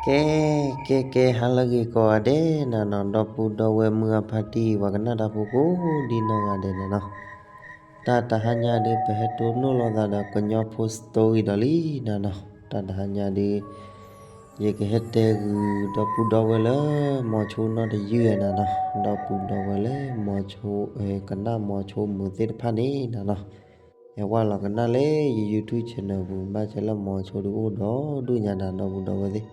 ကဲ ကဲ ကဲ ဟါလၢအဂ့ၤကိးဂၤဒဲးနၤနီၤ, ဒီပုၢ်ဒီဝဲၢ်မုၢ်အဖါတံၢ် ပှၤကနၣ်တၢ်ဖိကိးဒံနီၢ်ဂၤဒဲးနၤနီၤ, တၢ်တဟါညါဒီး ပဟဲတိၢ်နီၣ်လိာ်သးဒီးကညီဖိ story ဒီးလံနၤနီၤ, တၢ်တဟါညါဒီး ယကဟဲတဲဂုာ်ဒီပုၢ်ဒီဝဲၢ်လၢ မိၤဆိနီၢ်တယုၢ်နၤနီၤ, ဒီပုၢ်ဒီဝဲၢ်လၢမိၤဆိ ကနၣ်မိၤဆိမုာ်သ့ၣ်တဖၣ်န့ၣ်နၤနီၤ, ဟဲဝဲလီၤကနၣ်လၢယ YouTube channel ပူၤ ဘၣ်ဆၣ်လၢမိၤဆိဒုးအိၣ်ဒီးဒူၣ်ညါနၤ ဒီပုၢ်ဒီဝဲၢ်သ့ၣ်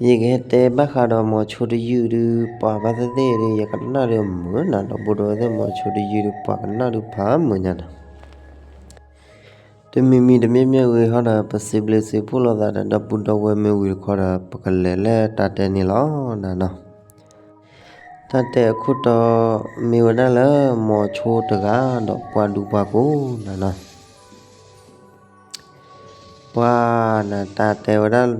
ယကဟဲတဲဘၣ်ဃးဒီးမိၤဆိတယုၢ်ဒုး ပှၤဘၣ်သ့ၣ်သ့ၣ်ဒီး ယကနၣ်ဒီးမုာ်နၤ ဒီပုၢ်ဒီဝဲၢ်သ့ၣ်, မိၤဆိတယုၢ်ဒီး ပှၤကနၣ်ဒုးဖးမုာ်ညါနၤ, တမံၤမံၤတမ့ၢ်မ့ၢ်ဝံၤဟီဒီး ပစံးဘျုးစံးဖှိၣ်လိာ်သးဒီး ဒီပုၢ်ဒီဝဲၢ်မ့ၢ်ဝံၤတခီဒီး ပကလဲၤလၢတၢ်တဲန့ၣ်လီၤနၤနီၤ. တၢ်တဲအခိၣ်တီ မ့ၢ်ဝဲဒၣ်လၢ မိၤဆိတဂၤဒီးပှၤဒူပှၤကိၢ်နၤနီၤ. ပှၤနၤတၢ်တဲဝဲဒၣ်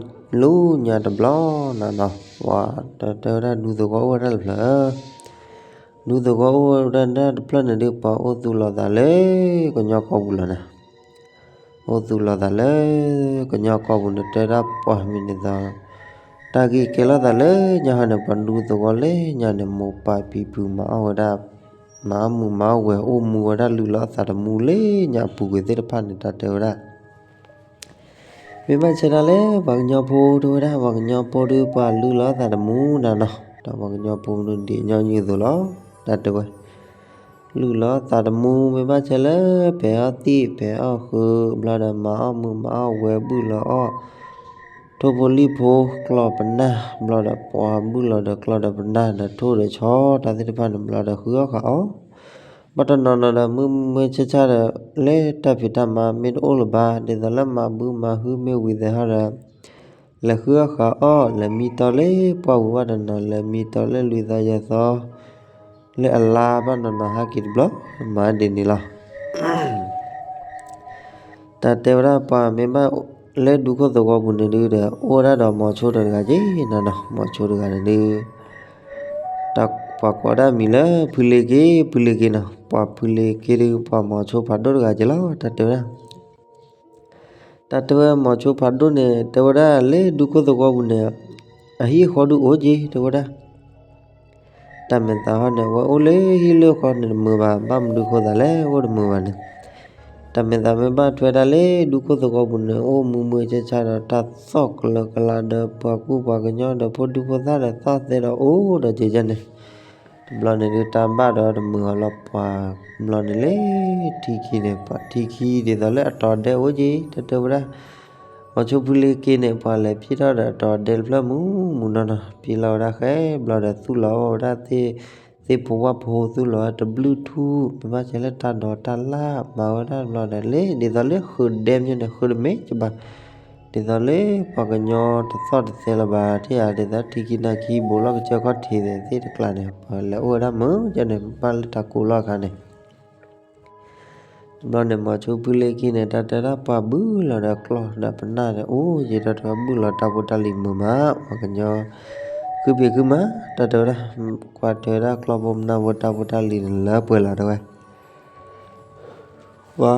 လူညါတဘျီနၤနီၤ, ပှၤတၢ်တဲဝဲဒၣ်ဒူသဝီအိၣ်ဝဲဒၣ်တဖျၢၣ်, ဒူသဝီအိၣ်ဝဲဒၣ်တဖျၢၣ်န့ၣ်ဒီး ပှၤအိၣ်သူၣ်လီၤသးလၢကညီကီၢ်ပူၤလီၤနၤ. အိၣ်သူၣ်လီၤသးလၢကညီကီၢ်ပူၤန့ၣ် တဲဒၣ်ပှၤမံၤန့ၣ်ဒီး တၢ်ဂ့ၢ်ကဲလိာ်သးလၢညါဟီန့ၣ် ပှၤဒူသဝီလၢညါန့ၣ် မိၢ်ပၢ်ဖံဖုမၤအီၣ်ဝဲဒၣ် မၤအီၣ်မုာ်မၤအီၣ်ဝဲၤ အိၣ်မူဝဲဒၣ်လုၢ်လီၤအသးတမူလၢညါအပူၤကွံာ်သ့ၣ်တဖၣ်န့ၣ် တၢ်တဲဝဲဒၣ် မ့ၢ်ဘၣ်ဆၣ်ဒၣ်လၢပှၤကညီဖိတဲဝဲဒၣ် ပှၤကညီဖိဒီးပှၤလုၢ်လီၤအသးတမူနၤနီၤ, ဒီးပှၤကညီဖိမနုၤဒ်ညီနုၢ်အသိးလီၤ. တၢ်တဲဝဲ လုၢ်လီၤအသးတမူ မ့ၢ်ဘၣ်ဆၣ်လၢပဲာ်အီၣ်သံၣ်ပဲာ်အီၣ်ဃုာ် ဘျီဒီးမၤအီၣ်မုာ်မၤအီၣ်ဝဲၤဘုၣ်လီၤအီၣ် ထိၣ်ဖိလံၣ်ဖိကျီၢ်ပနၢ် ဘျီဒီးပှၤဘုၣ်လီၤဒီးကျီၢ်ဒီးပနၢ်ဒီး ထိၣ်ဒီးဆီ တၢ်သ့ၣ်တဖၣ်န့ၣ် ဘျီဒီးဃုအီၣ်ဃုအီၣ် ဘၣ်တနီၤနီၤဒီး မုၢ်မုၢ်ဆၣ်ဆၣ်ဒီး လၢတၢ်ဖံးတၢ်မၤမ့ၢ်တအိၣ်လၢၤဘၣ် ဒ်သိးလၢမၤဘုမၤဟုမ့ၢ်ဝံၤသဲဟီဒီး လဲၤဃုအီၣ်ဃုအီၣ် လဲၤမံတီလၢပှၢ်ပူၤဘၣ်တနီၤ လဲၤမံတီလၢလွံၢ်သီယဲၢ်သီ လၢအလါဘၣ်နီၤနီၤ ဟဲက့ၤတဘျီ မၤဒ်န့ၣ်လီၤ. တၢ်တဲဝဲဒၣ်ပှၤမ့ၢ်ဘၣ်လၢဒူခိၣ်သဝီပူၤန့ၣ်ဒုးဒီး အိၣ်ဝဲဒၣ်ဒီးမိၤဆိတဂၤက့ၤနၤနီၤ, မိၤဆိတဂၤန့ၣ်ဒုး တၢ်ပှၤကိးဒၣ်မံၤလၢဖုလ့က့, ဖုလ့က့နီၤ, ပှၤဖုလ့က့ဒုး ပှၤမိၤဆိဖးဒိၣ်တဂၤက့ၤလီၤ. တၢ်တဲဝဲဒၣ် တၢ်တဲဝဲမိၤဆိဖးဒိၣ်န့ၣ် တဲဝဲဒၣ်လၢဒူခိၣ်သဝီပူၤန့ၣ် အဟံၣ်အဃီဒုးအိၣ်က့ၤ တဲဝဲဒၣ် တၢ်မဲာ်သးဟီန့ၣ် အဝဲအိၣ်လၢဟံၣ်လၢဃီန့ၣ်တမုာ်ဘၣ်, ဘၣ်မနုၤဃိသးလဲၣ် အိၣ်တမုာ်ဘၣ်န့ၣ်, တၢ်မဲာ်သးမ့ၢ်ဘၣ်ထွဲဒၣ်လၢဒူခိၣ်သဝီပူၤန့ၣ် အိၣ်မုာ်မုာ်ဆါဆါဒီး တၢ်သီၣ်ကလၢကလးဒီး ပှၤကူပှၤကညီဒီး ဖိဒံဖိသၣ်ဒီး သီၣ်သဲဒီးအိၣ်ဒီးက့ၤယဲန့ၣ်, တဘျီန့ၣ်ဒုး တၢ်ဘၣ်ဒီးတမုာ်အီၤလီၤ ပှၤဘျီန့ၣ်လၢထံခံန့ၣ် ပှၤထံခံဒ်သိးလၢအတီၤဒဲအိၣ်က့ၤ တၢ်တဲဝဲဒၣ် မိၤဆိဖုလ့က့န့ၣ် ပှၤလဲၤဖံးထီၣ်ဒီးအတီၤဒဲတဖျၢၣ်မုၢ်မုၢ်နီၢ်နီၢ် ဖံးလီၤဝဲဒၣ်ဃဲ ဘျီဒီးသူၣ်လီၤအီၣ်ဝဲဒၣ်သ့ၣ် သ့ၣ်ဖိဝၣ်ဖိ သူၣ်လီၤဝဲတဘျုးထူၣ် မ့ၢ်ဘၣ်ဆဲးလၢတၢ်ဒိးတၢ်လၢ် မၤဝဲဒၣ်တဘျီဒီးလၢ ဒ်သိးလၢဃုာ်ဒဲမ့ၢ်န့ၣ် ဃုာ်တမ့ၢ်ကဘၣ် ဒ်သိးလၢပှၤကညီတသီၣ်တသဲလၢၤဘၣ် ထံၣ်ဧါ ဒ်သိးထံခံနၢ်ခံ ဘူးလီၢ်ကစၢၢ်ခီၣ်ထံးသ့ၣ်တကျါန့ၣ် ပှၤလဲၤအိၣ်ဝဲဒၣ်မုာ်ကဲန့ၣ် ဘၣ်လၢတၢ်ကိးလီၢ်အခါန့ၣ် တဘျီန့ၣ် မိၤဆိဖုလ့က့န့ၣ် တၢ်တဲဒၣ်ပှၤဘုၣ်လီၤဒီးကျီၢ်ဒီးပနၢ်ဒီး အိၣ်ယံၤဒီးတဝဲဘုၣ်လီၤတၢ်ဖိတၢ်လံၤမုာ်မး ပှၤကညီ ခုဖံးခုမး တၢ်တဲဝဲဒၣ် ကွၢ်တဲဝဲဒၣ်ကျီၢ်ဖိပနၢ်ဖိတၢ်ဖိတၢ်လံၤန့ၣ် လၢပှဲၤလီၤတဝဲ ပှၤ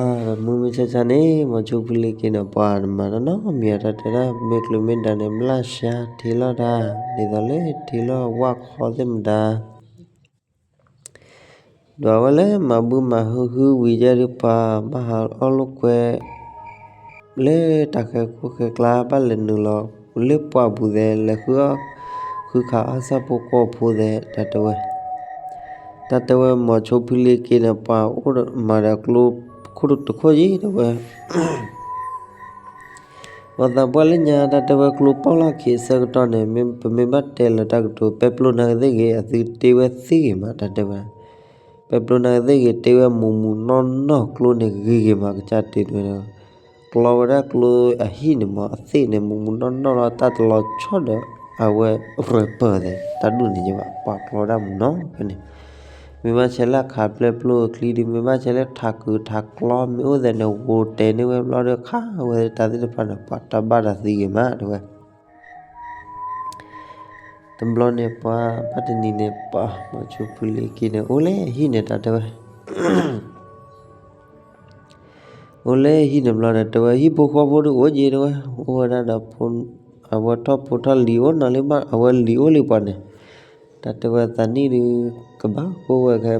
မုၢ်မုၢ်ဆါဆါန့ၣ် မိၤဆိဖုလ့က့န့ၣ် ပှၤတမၤနီတမံၤ တၢ်တဲဒၣ် မ့ၢ်ကျုးမ့ၢ်ဒါန့ၣ် ဘျၣ်ဆှါထံလီၤတၢ် ဒ်သိးလၢထံလီၤဝၣ်ခီသ့ၣ်မတၤ ဒွးဝဲလၢမၤဘုမၤဟုဟုဝံၤယဲဒုး ပှၤဘၣ်ဟးအီၣ်လိာ်ကွဲ လၢတၢ်ဃဲၤခိၣ်ဃဲၤကျါ ဘၣ်လဲၤနုာ်လီၤလၢပှၢ်ပူၤသဲး လဲၤဃုအီၣ်ဃုခးအီၣ်ဆၣ်ဖိကီၢ်ဖိသဲး တၢ်တဲဝဲ တၢ်တဲဝဲမိၤဆိဖုလ့က့န့ၣ် ပှၤအိၣ်မၤဒီးကျိခိၣ်တခိၣ်ယံၤ တဲဝဲ ပှၤသးပှၢ်လၢညါ တၢ်တဲဝဲကျိပီၣ်လီၢ်ခံအဆၢကတီၢ်န့ၣ် ပမ့ၢ်ဘၣ်တဲလၢတၢ်ကတိၤ ပဲပျိနၤကသ့ၣ်ဂ့ၤ အသုတ့ဝဲသ့ဂ့ၤမး တၢ်တဲဝဲ ပဲပျိနၤကသ့ၣ်ဂ့ၤ တ့ဝဲမုာ်မုာ်နီၢ်နီၢ် ကျိန့ၣ်ဂ့ၤဂ့ၤမး ကစၢ်တ့ဝဲ ကျီဝဲဒၣ်ကျိအဟံၣ်န့ၣ်မး အသ့ၣ်န့ၣ် မုာ်မုာ်နီၢ်နီၢ်လီၤ တၢ်တလီၤဆီဒီး အဝဲရဲၣ်ပၢၢ်သဲး တၢ်ဒူၣ်န့ၣ်ယဘၣ် ပှၤကျီဝဲဒၣ်မုာ်နီၢ်ဖဲန့ၣ် မ့ၢ်ဘၣ်ဆဲးလၢအခးပျဲၢ်ပျိအချံဒုး မ့ၢ်ဘၣ်ဆဲးလၢထးကုာ်ထးကျီမ့ၢ်အိၣ်သဲးန့ၣ် ဝိၤတဲာ်န့ၢ်ဝဲဘျီဒီး ခးဝဲတၢ်သ့ၣ်တဖၣ်န့ၣ် ပှၤတၢ်ဘၣ်တၢ်သံဂ့ၤမး တဲဝဲ တဘျီန့ၣ် ပှၤဘၣ်တနံၤန့ၣ် ပှၤမိၤဆိဖုလ့က့န့ၣ် အိၣ်လၢဟံၣ်န့ၣ် တၢ်တဲဝဲ အိၣ်လၢဟံၣ်န့ၣ်ဘျီဒီး တဲဝဲ ဟံၣ်ဖိဃီဖိဒုးအိၣ်က့ၤ တဲဝဲ အိၣ်ဝဲဒၣ်ဒီးဖိ အဝဲထီၣ်ဖိထီၣ်လံၤအိၣ်နီၤလံ အဝဲလံၤအိၣ်လံပှၤန့ၣ်, တၢ်တဲဝဲသးနံၣ်ဒုး ကဘၣ်ကိၢ်ဝဲခဲ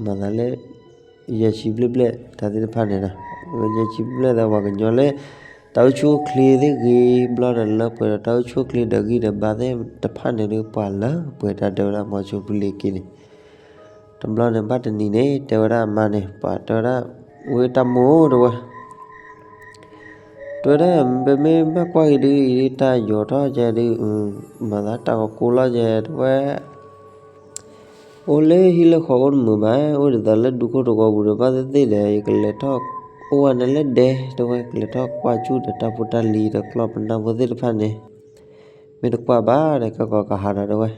မၤသးလၢ ယဲၢ်ဆံဘျဲၣ်ဘျဲၣ် တၢ်သ့ၣ်တဖၣ်န့ၣ်ဒီး ယဲၢ်ဆံဘျဲၣ်သးပှၤကညီလၢ တၢ်အိၣ်ဆူၣ်အိၣ်ချ့သ့ၣ်ဂ့ၤဘျီဒီး လၢပှဲၤဒီးတၢ်အိၣ်ဆူၣ်အိၣ်ချ့ဒီးဂံၢ်ဒီးဘါသ့ၣ်တဖၣ်န့ၣ်ဒုး ပှၤလၢပှဲၤ တၢ်တဲဝဲဒၣ်မိၤဆိဖုလ့က့န့ၣ်, တဘျီန့ၣ်ဘၣ်တနံၤန့ၣ် တဲဝဲဒၣ်အမါန့ၣ် ပှၤတဲဝဲဒၣ် ဝဲတၢ်မိၢ်တဝဲ တဲဝဲဒၣ် ပမ့ၢ်ဘၣ်ကွၢ်က့ၤဒုး အံၤဒုးတၢ်ယိးထီၣ်ကဲဒုး မၤသးတၢ်ကကိလီၤကဲတဝဲ အိၣ်လၢဟံၣ်လၢဃီအိၣ်တမုာ်ဘၣ်, အိၣ်ဒ်သိးလၢဒူခိၣ်တဝီပူၤဒီး ဘၣ်သ့ၣ်သ့ၣ်ဒီး ယကလဲၤထီၣ်အိၣ်ဝဲန့ၣ်လၢဒဲတဝဲ ကလဲၤထီၣ်ကွၢ်ဆူၣ်ဒီးတၢ်ဖိတၢ်လံၤဒီးကျီၢ်ပနၢ်ဖိသ့ၣ်တဖၣ်န့ၣ်, မ့ၢ်တကွၢ်ဘၣ်ဒီး ကဲကီးကဟးဒီးတဝဲ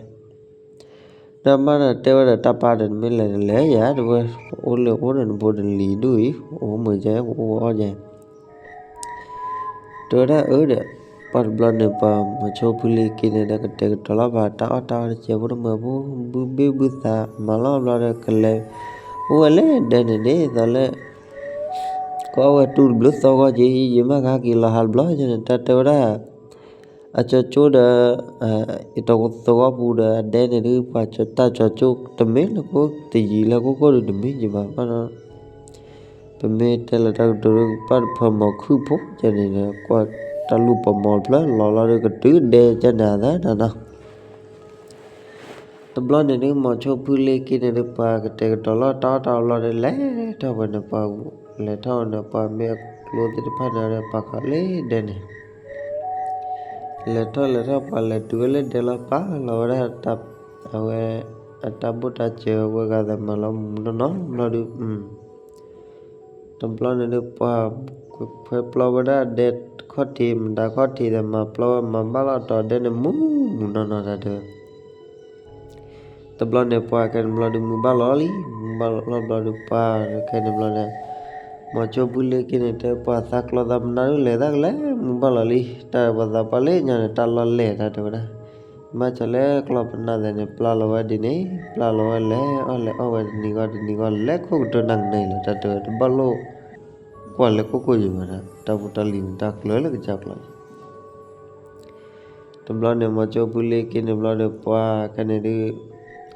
ဒီးမါဒီးတဲဝဲဒီးတၢ်ပၢ်ဒီး နမ့ၢ်လဲၤတလဲၤယၤတဝဲ, အိၣ်လၢအိၣ်ဒီးနဖိဒီးလံၤဒိၣ်အံၤ အိၣ်မုာ်ကဲ အိၣ်ဝဲအီၣ်ကဲ တဲဝဲဒၣ်အၢဒီး ပှၤတဘျီန့ၣ် ပှၤမိၤဆိဖုလ့က့န့ၣ်ဒီး ကတဲာ်ကတီၤလီၤပှၤတၢ်အီၣ်တၢ်အီတစဲးဖိတမၢဖိ ဘုဘ့ၣ်ဘုသးမၤလီၤဘျီဒီး ကလဲၤအိၣ်ဝဲလၢဒဲန့ၣ်န့ၣ် သိးလၢ ကအီၣ်ဝဲတူၢ်တဘျုးသီဂီၢ်က့ၤ ယမ့ၢ်ကဟဲက့ၤလီၤဟးတဘျီန့ၣ် တၢ်တဲဝဲဒၣ် အကၠီကၠိဒီး ယတသဝီပူၤဒီးအဒဲန့ၣ်ဒုး ပှၤတၢ်ကၠီကၠိတမ့ၢ်လၢကိၣ်တယံၤလၢကိၣ်ကိၣ်ဒုးတမ့ၢ်ယဘၣ်ဘၣ်ဒီး ပမ့ၢ်တဲလၢတၢ်ကတိၤဒုး ပၢ်တဖၢမီၤခုၣ်ဖိကဲန့ၣ်ဒီး ကွၢ်တၢ်လူၢ်ပမီၤတဖျၢၣ်လီၤလီၤဒီး ကတုၤဒဲကဲန့ၣ်အသးနီၤနီၤ တဘျီန့ၣ်ဒုး မိၤဆိဖုလ့က့န့ၣ်ဒုး ပှၤကတဲာ်ကတီၤလီၤတၢ်အီၣ်တၢ်အီဘျီဒီး လဲၤထီၣ်ဝဲန့ၣ် ပှၤ လဲၤထီၣ်ဝဲန့ၣ် ပှၤမ့ၢ်အကျိသ့ၣ်တဖၣ်န့ၣ်ဒီး ပာ်ဃာ်လၢဒဲန့ၣ် လဲၤထီၣ်လဲၤထီၣ် ပှၤလဲၤတုၤဝဲလၢဒဲလီၤ ပာ်လီၤဝဲဒၣ် အဝဲ အတၢ်ဘိၣ်တၢ်စၢၤဝဲဂၤသးမၤလီၤမုၢ်မုၢ်နီၢ်နီၢ်ဘျီဒုး တဘျီန့ၣ်ဒုး ပှၤ ခွဲပျီဝဲဒၣ်ဒဲခီၣ်ထံး မတၤခီၣ်ထံးဒီး မၤပျီဝဲမၤဘၣ်လီၤတီၤဒဲန့ၣ် မုၢ်မုၢ်နီၢ်နီၢ်တၢ်တဲဝဲ တဘျီန့ၣ် ပှၤခဲန့ၣ်ဘျီဒုး မုၢ်ဘၣ်လီၤလံ မုၢ်ဘၣ်လီၤဘျီဒုး ပှၤခဲန့ၣ်ဘျီန့ၣ် မိၤဆိဖုလ့က့န့ၣ် တဲပှၤသးကျီသးပနၢ်ဒုး လဲၤတၢ်ကလဲၤ မုၢ်ဘၣ်လီၤလံ တၢ်ပှၤသးပှၢ်လၢညါန့ၣ် တၢ်လီၢ်လဲၣ်တၢ်တဲဝဲဒၣ် ဘၣ်ဆၣ်လၢကျီၢ်ပနၢ်သ့ၣ်န့ၣ် ပျၢ်လီၤဝဲဒ်န့ၣ် ပျၢ်လီၤဝဲလဲၤအီၣ်လဲၤအီၣ်ဝဲတနံၤဂီၢ်တနံၤဂီၢ် လဲၤခိၣ်ကတၢၢ်နၢ်ကနဲလီၤ တၢ်တဲဝဲ တဘၣ်လိၣ် ကွၢ်လၢကိၣ်ကိၣ်ယံၤဘၣ်ဒီး တၢ်ဖိတၢ်လံၤန့ၣ် တၢ်ကျၢၤလၢကစၢ်ကျီၢ် တဘျီန့ၣ် မိၤဆိဖုလ့က့န့ၣ်ဘျီဒီး ပှၤခဲန့ၣ်ဒုး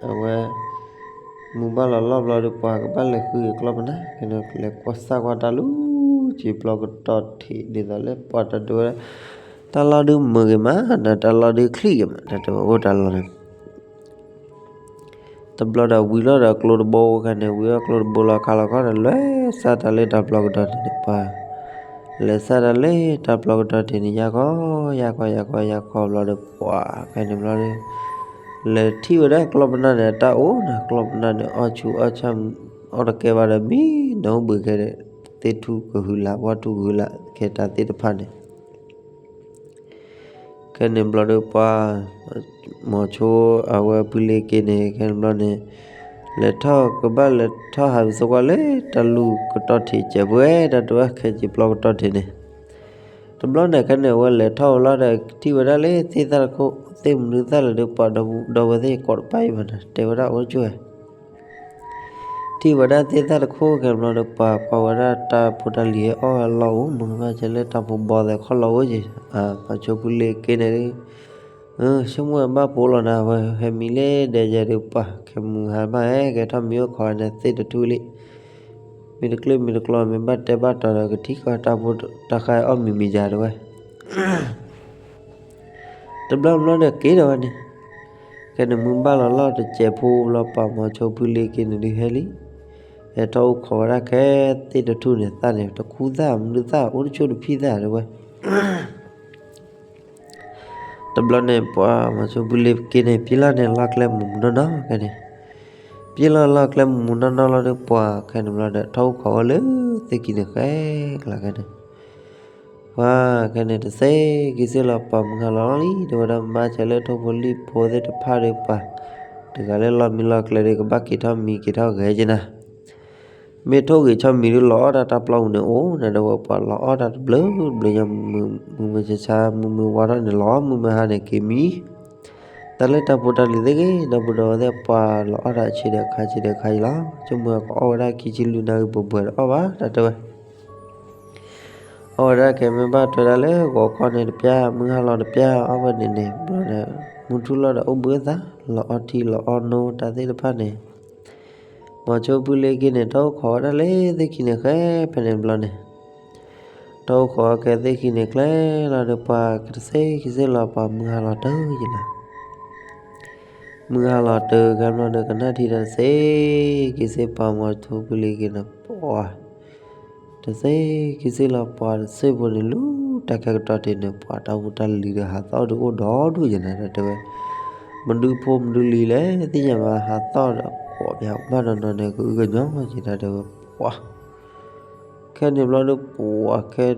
အဝဲ မုၢ်ဘၣ်လီၤလီၢ်ဘျီဒီး ပှၤကဘၣ်လဲၤဃုကျီၢ်ပနၢ် ခဲန့ၣ် လဲၤကွၢ်စၢ်ကွၢ်တၢ်လၢ စံာ်ပျီကတီၢ်ထံး ဒ်သိးလၢပှၤတဒိဝဲဒၣ် တၢ်လီၢ်ဒုးမုာ်ဂ့ၤမး တၢ်လီၢ်ဒုးချံၣ်ဂ့ၤမး တၢ်တဲဝဲအိၣ်တၢ်လီၢ်န့ၣ် တဘျီဒီးဝံၤလီၤဒီးကျိတဘိခဲန့ၣ် ဝံၤအီၣ်ကျိတဘိလီၤခါလီၤခီဒီး လဲၤစၢ်တၢ်လၢတၢ်ပျီကတီၢ်ထံးန့ၣ် ပှၤ လဲၤစၢ်တၢ်လၢတၢ်ပျီကတီၢ်ထံးန့ၣ် ယါခီ ယါခီ ယါခီ ယါခီဘျီဒီး ပှၤခဲန့ၣ်ဘျီဒီး လဲၤထံၣ်ဝဲဒၣ်ကျီၢ်ပနၢ်န့ၣ် တၢ်အိၣ်န့ၣ် ကျီၢ်ပနၢ်န့ၣ် အီၣ်ဆူၣ်အီၣ်ဆၣ် အီၣ်တကဲဘၣ်ဒီး မံနီၤအိၣ်ဘှံးခဲဒီး သ့ၣ်ထူၣ်ကဟုလး ဝၣ်ထူၣ်ကဟုလး ခဲတၢ်သ့ၣ်တဖၣ်န့ၣ် ခဲန့ၣ်ဘျီဒီးပှၤ မိၤဆိအဝဲဖုလ့က့န့ၣ် ခဲန့ၣ်ဘျီန့ၣ် လဲၤထီၣ်ကဘၣ်လဲၤထီၣ်ဟးဝံသကွၢ်လၢတၢ်လူၢ်ကတီၢ်ထံးစဲးပှဲၤ တၢ်တဲဝဲခဲစံာ်ပျီကတီၢ်ထံးန့ၣ် တဘျီန့ၣ် ခဲန့ၣ် အဝဲလဲၤထီၣ်ဝဲလီၤဒီး ထံၣ်ဝဲဒၣ်လၢသ့ၣ်သၣ်တခိၣ် သ့ၣ်မနုၤသၣ်လဲၣ်ဒီး ပှၤဒီပုၢ်ဒီဝဲၢ်သ့ၣ်ကိးတပၤအံၤဘၣ်န့ၣ် တဲဝဲဒၣ်အိၣ်ကၠိဝဲ ထံၣ်ဝဲဒၣ်သ့ၣ်သၣ်တခိၣ်ခဲဘျီဒီး ပှၤကွၢ်ဝဲဒၣ်တၢ်ဖိတၢ်လံၤဟဲအီၣ်ဝဲလီၢ်အိၣ် မုၢ်ကဘၣ်ကဲလၢတၢ်ဖိဘီသဲးခီၣ်လီၤအိၣ်က့ၤ မိၤဆိဖုလ့က့န့ၣ်ဒုး ဆိကမိၣ်ဝဲဘၣ်ဖိလီၤနၤ ဝဲဟဲမံလၢဒဲယဲဒုး ပှၤခဲမုၢ်ဟါဘၣ်ဟဲကဲထီၣ်မံအိၣ်ခိးန့ၣ် သ့ၣ်တထူၣ်လံ မ့ၢ်တကျၢၢ်မ့ၢ်တကျီ မ့ၢ်ဘၣ်တဲဘၣ်တီၤဒီး ကထံၣ်ကီၢ်တၢ်ဖိတၢ်ဃါအီၣ်မံၤမံၤယၤတဝဲ တဘျီဘျီဒီးက့ၤဒီးဝဲန့ၣ် ခဲန့ၣ်မုၢ်ဘၣ်လီၤလီၢ်တစဲးဖိဘျီ ပှၤမိၤဆိဖုလ့က့န့ၣ်ဒုးဟဲလံ ဟဲထီၣ်အိၣ်ခိးဝဲဒၣ်ခဲသ့ၣ်တထူၣ်န့ၣ် သၣ်န့ၣ် တခူသၣ်မနုၤသၣ် အိၣ်တဆိၣ်တဖံသၣ်တဝဲ တဘျီန့ၣ် ပှၤမိၤဆိဖုလ့က့န့ၣ် ပျဲလီၤန့ၣ်လီၢ်ကျဲမုၢ်မုၢ်နီၢ်နီၢ်ခဲန့ၣ် ပျဲလီၤလီၢ်ကျဲမုၢ်မုၢ်နီၢ်နီၢ်လီၤဒီး ပှၤခဲန့ၣ်ဘျီဒီး ထီၣ်အိၣ်ခိးဝဲလၢသ့ၣ်ခံန့ၣ်ဃဲကျါခဲန့ၣ် ပှၤခဲန့ၣ်တသ့က့ၤစ့ၢ်လီၤ ပှၤမုၢ်ဟါလီၤလံ တဲဝဲဒၣ် ဘၣ်ဆၣ်လၢထိၣ်ဖိလံၣ်ဖိသ့ၣ်တဖၣ်ဒီး ပှၤတဂၤလၢလီၢ်မံလီၢ်ကျဲဒီး ကဘၣ်က့ၤထီၣ်မံက့ၤထီၣ်ဂဲၤက့ၤနၤ မ့ၢ်ထိၣ်ဂ့ၤဆီမံၤဒုး လီၤအီၣ်တၢ်တၢ်ပျီပူၤန့ၣ်အိၣ် နဒီးဝဲပှၤလီၤအီၣ်တၢ်တဘျုးဘျုးညါ မုၢ်မုၢ်ဆါဆါ မုၢ်မုၢ်ဝါထီၣ်န့ၣ် လီၤအီၣ်မုၢ်မုၢ်ဟါန့ၣ် က့ၤမံ တၢ်လၢတၢ်ဖိတၢ်လံၤသ့ၣ်ဂ့ၤ ဒီပုၢ်ဒီဝဲၢ်သ့ၣ် ပှၤလီၤအီၣ်တၢ်ဆံးဒီးခါဆံးဒီးခါအံၤလီၤ ဆိကမိၣ်ကအီၣ်ဝဲဒၣ်ခံဆံလွံၢ်နၣ်ရံၣ်ပှဲၤပှဲၤဒီးအီၣ်ဘၣ် တၢ်တဲဝဲ အီၣ်ဝဲဒၣ်ကဲ မ့ၢ်ဘၣ်ထွဲဒၣ်လၢဂီၤခီန့ၣ်တပျၢ် မုၢ်ဟါလီၤတပျၢ် အီၣ်ဝဲန့ၣ်န့ၣ် ဘျီဒီး မုၢ်ထူၣ်လီၤဒီးအိၣ်ဘှံးအသး လီၤအီထံလီၤအီနိတၢ်သ့ၣ်တဖၣ်န့ၣ် မိၤဆိဖုလ့က့န့ၣ် တၢ်အိၣ်ခိးဝဲဒၣ်လၢသ့ၣ်ခံန့ၣ် ဃဲဖဲန့ၣ်ဘျီန့ၣ် တၢ်အိၣ်ခိးကဲသ့ၣ်ခံန့ၣ် ကျဲလီၤဒီးပှၤကတစ့ခံစ့လီၤ ပှၤမုၢ်ဟါလီၤတၢ်ယံၤလီၤ. မုၢ်ဟါလီၤတၢ်ကဲဘျီဒီး ကနၣ်ထံဒီးတစ့ခံစ့ ပှၤမိၤဆိဖုလ့က့န့ၣ် ပှၤ တစ့ခံစ့လီၤ ပှၤတစ့ဖိန့ၣ် လူၤတၢ်ခဲကတီၢ်ထံးန့ၣ် ပှၤတၢ်ဖိတၢ်လံၤဒီးဟးသီၣ်ဒုးအိၣ်ဒီဒူၣ်ယဲၢ်နၤ တၢ်တဲဝဲ မဒုဖိမဒုလံၤလဲၣ် သ့ၣ်ညါဘၣ် ဟးသီၣ်ဒီးကိးပှၤဘၣ်နီၢ်နီၢ်န့ၣ် ကအုကညီယဲၢ်နၤ တၢ်တဲဝဲ ပှၤ ခဲန့ၣ်ဘျီဒီး ပှၤခဲ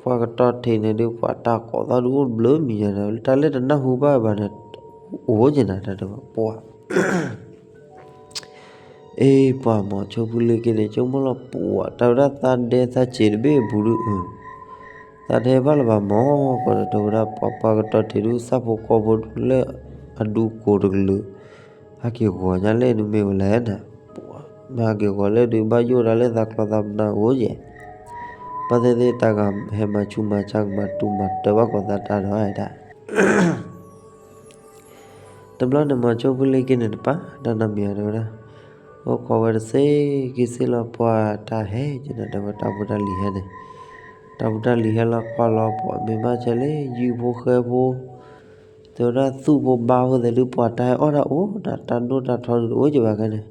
ပှၤကတီၢ်ထံးန့ၣ်ဒီး ပှၤတၢ်ကိးသီၣ်ဒုးအိၣ်တဘျုးမံၤယဲၢ်နၤ တၢ်လၢတနၢ်ဟူဘၣ်ဘၣ်န့ၣ် အိၣ်ယဲၢ်နၤ တၢ်တဲဝဲ ပှၤ အ့ ပှၤမိၤဆိဖုလ့က့န့ၣ် ဆိကမိၣ်လီၤ ပှၤ တၢ်ဝဲဒၣ်သးဒဲသးစ့းတဘ့ၣ်အပူၤဒုး သးဒဲဘၣ်လၢၤဘၣ်မၢ် ကီးဒီး တၢ်ဝဲဒၣ်ပှၤ ပှၤကတီၢ်ထံးဒုး ဆၣ်ဖိကီၢ်ဖိလၢအဒူကိးတကလုာ် ဟဲက့ၤဂီၤညါလဲၣ် နမ့ၢ်ဝဲလဲၣ်နၤ ပှၤ မ့ၢ်ဟဲက့ၤဂီၤလဲၣ်ဒုး ဘၣ်ယိၣ်ဒၣ်လၢသးကျီသးပနၢ်အိၣ်ယဲၢ် ဘၣ်သ့ၣ်သ့ၣ်တၢ်ဂၤဟဲမၤဆူးမၤဆါ ကမၤတူၢ်မၤတၢ်ဘၣ်ကိးသးတၢ်ဒီးဒၣ် တဘျီန့ၣ် မိၤဆိဖုလ့က့န့ၣ်တပာ် တၢ်နီတမံၤ တဲဝဲဒၣ် အိၣ်ခိးဝဲတစ့ခံစ့လီၤ ပှၤတၢ်ဟဲက့ၤန့ၣ် တဲဝဲ တၢ်ဖိတၢ်လံၤဟဲန့ၣ် တၢ်ဖိတၢ်လံၤဟဲလီၤကွၢ်လီၤ ပှၤမ့ၢ်ဘၣ်ဆဲးလၢ ယုၢ်ဖိဃဲဖိ တဲဝဲဒၣ် သူၣ်ဖိဘါဖိသ့ၣ်ဒုး ပှၤတၢ်ဟဲအီၣ်တၢ်အိၣ်ဒီး တၢ်ဒိၣ်တၢ်ထီဒုးတအိၣ်က့ၤဘၣ်ခဲန့ၣ်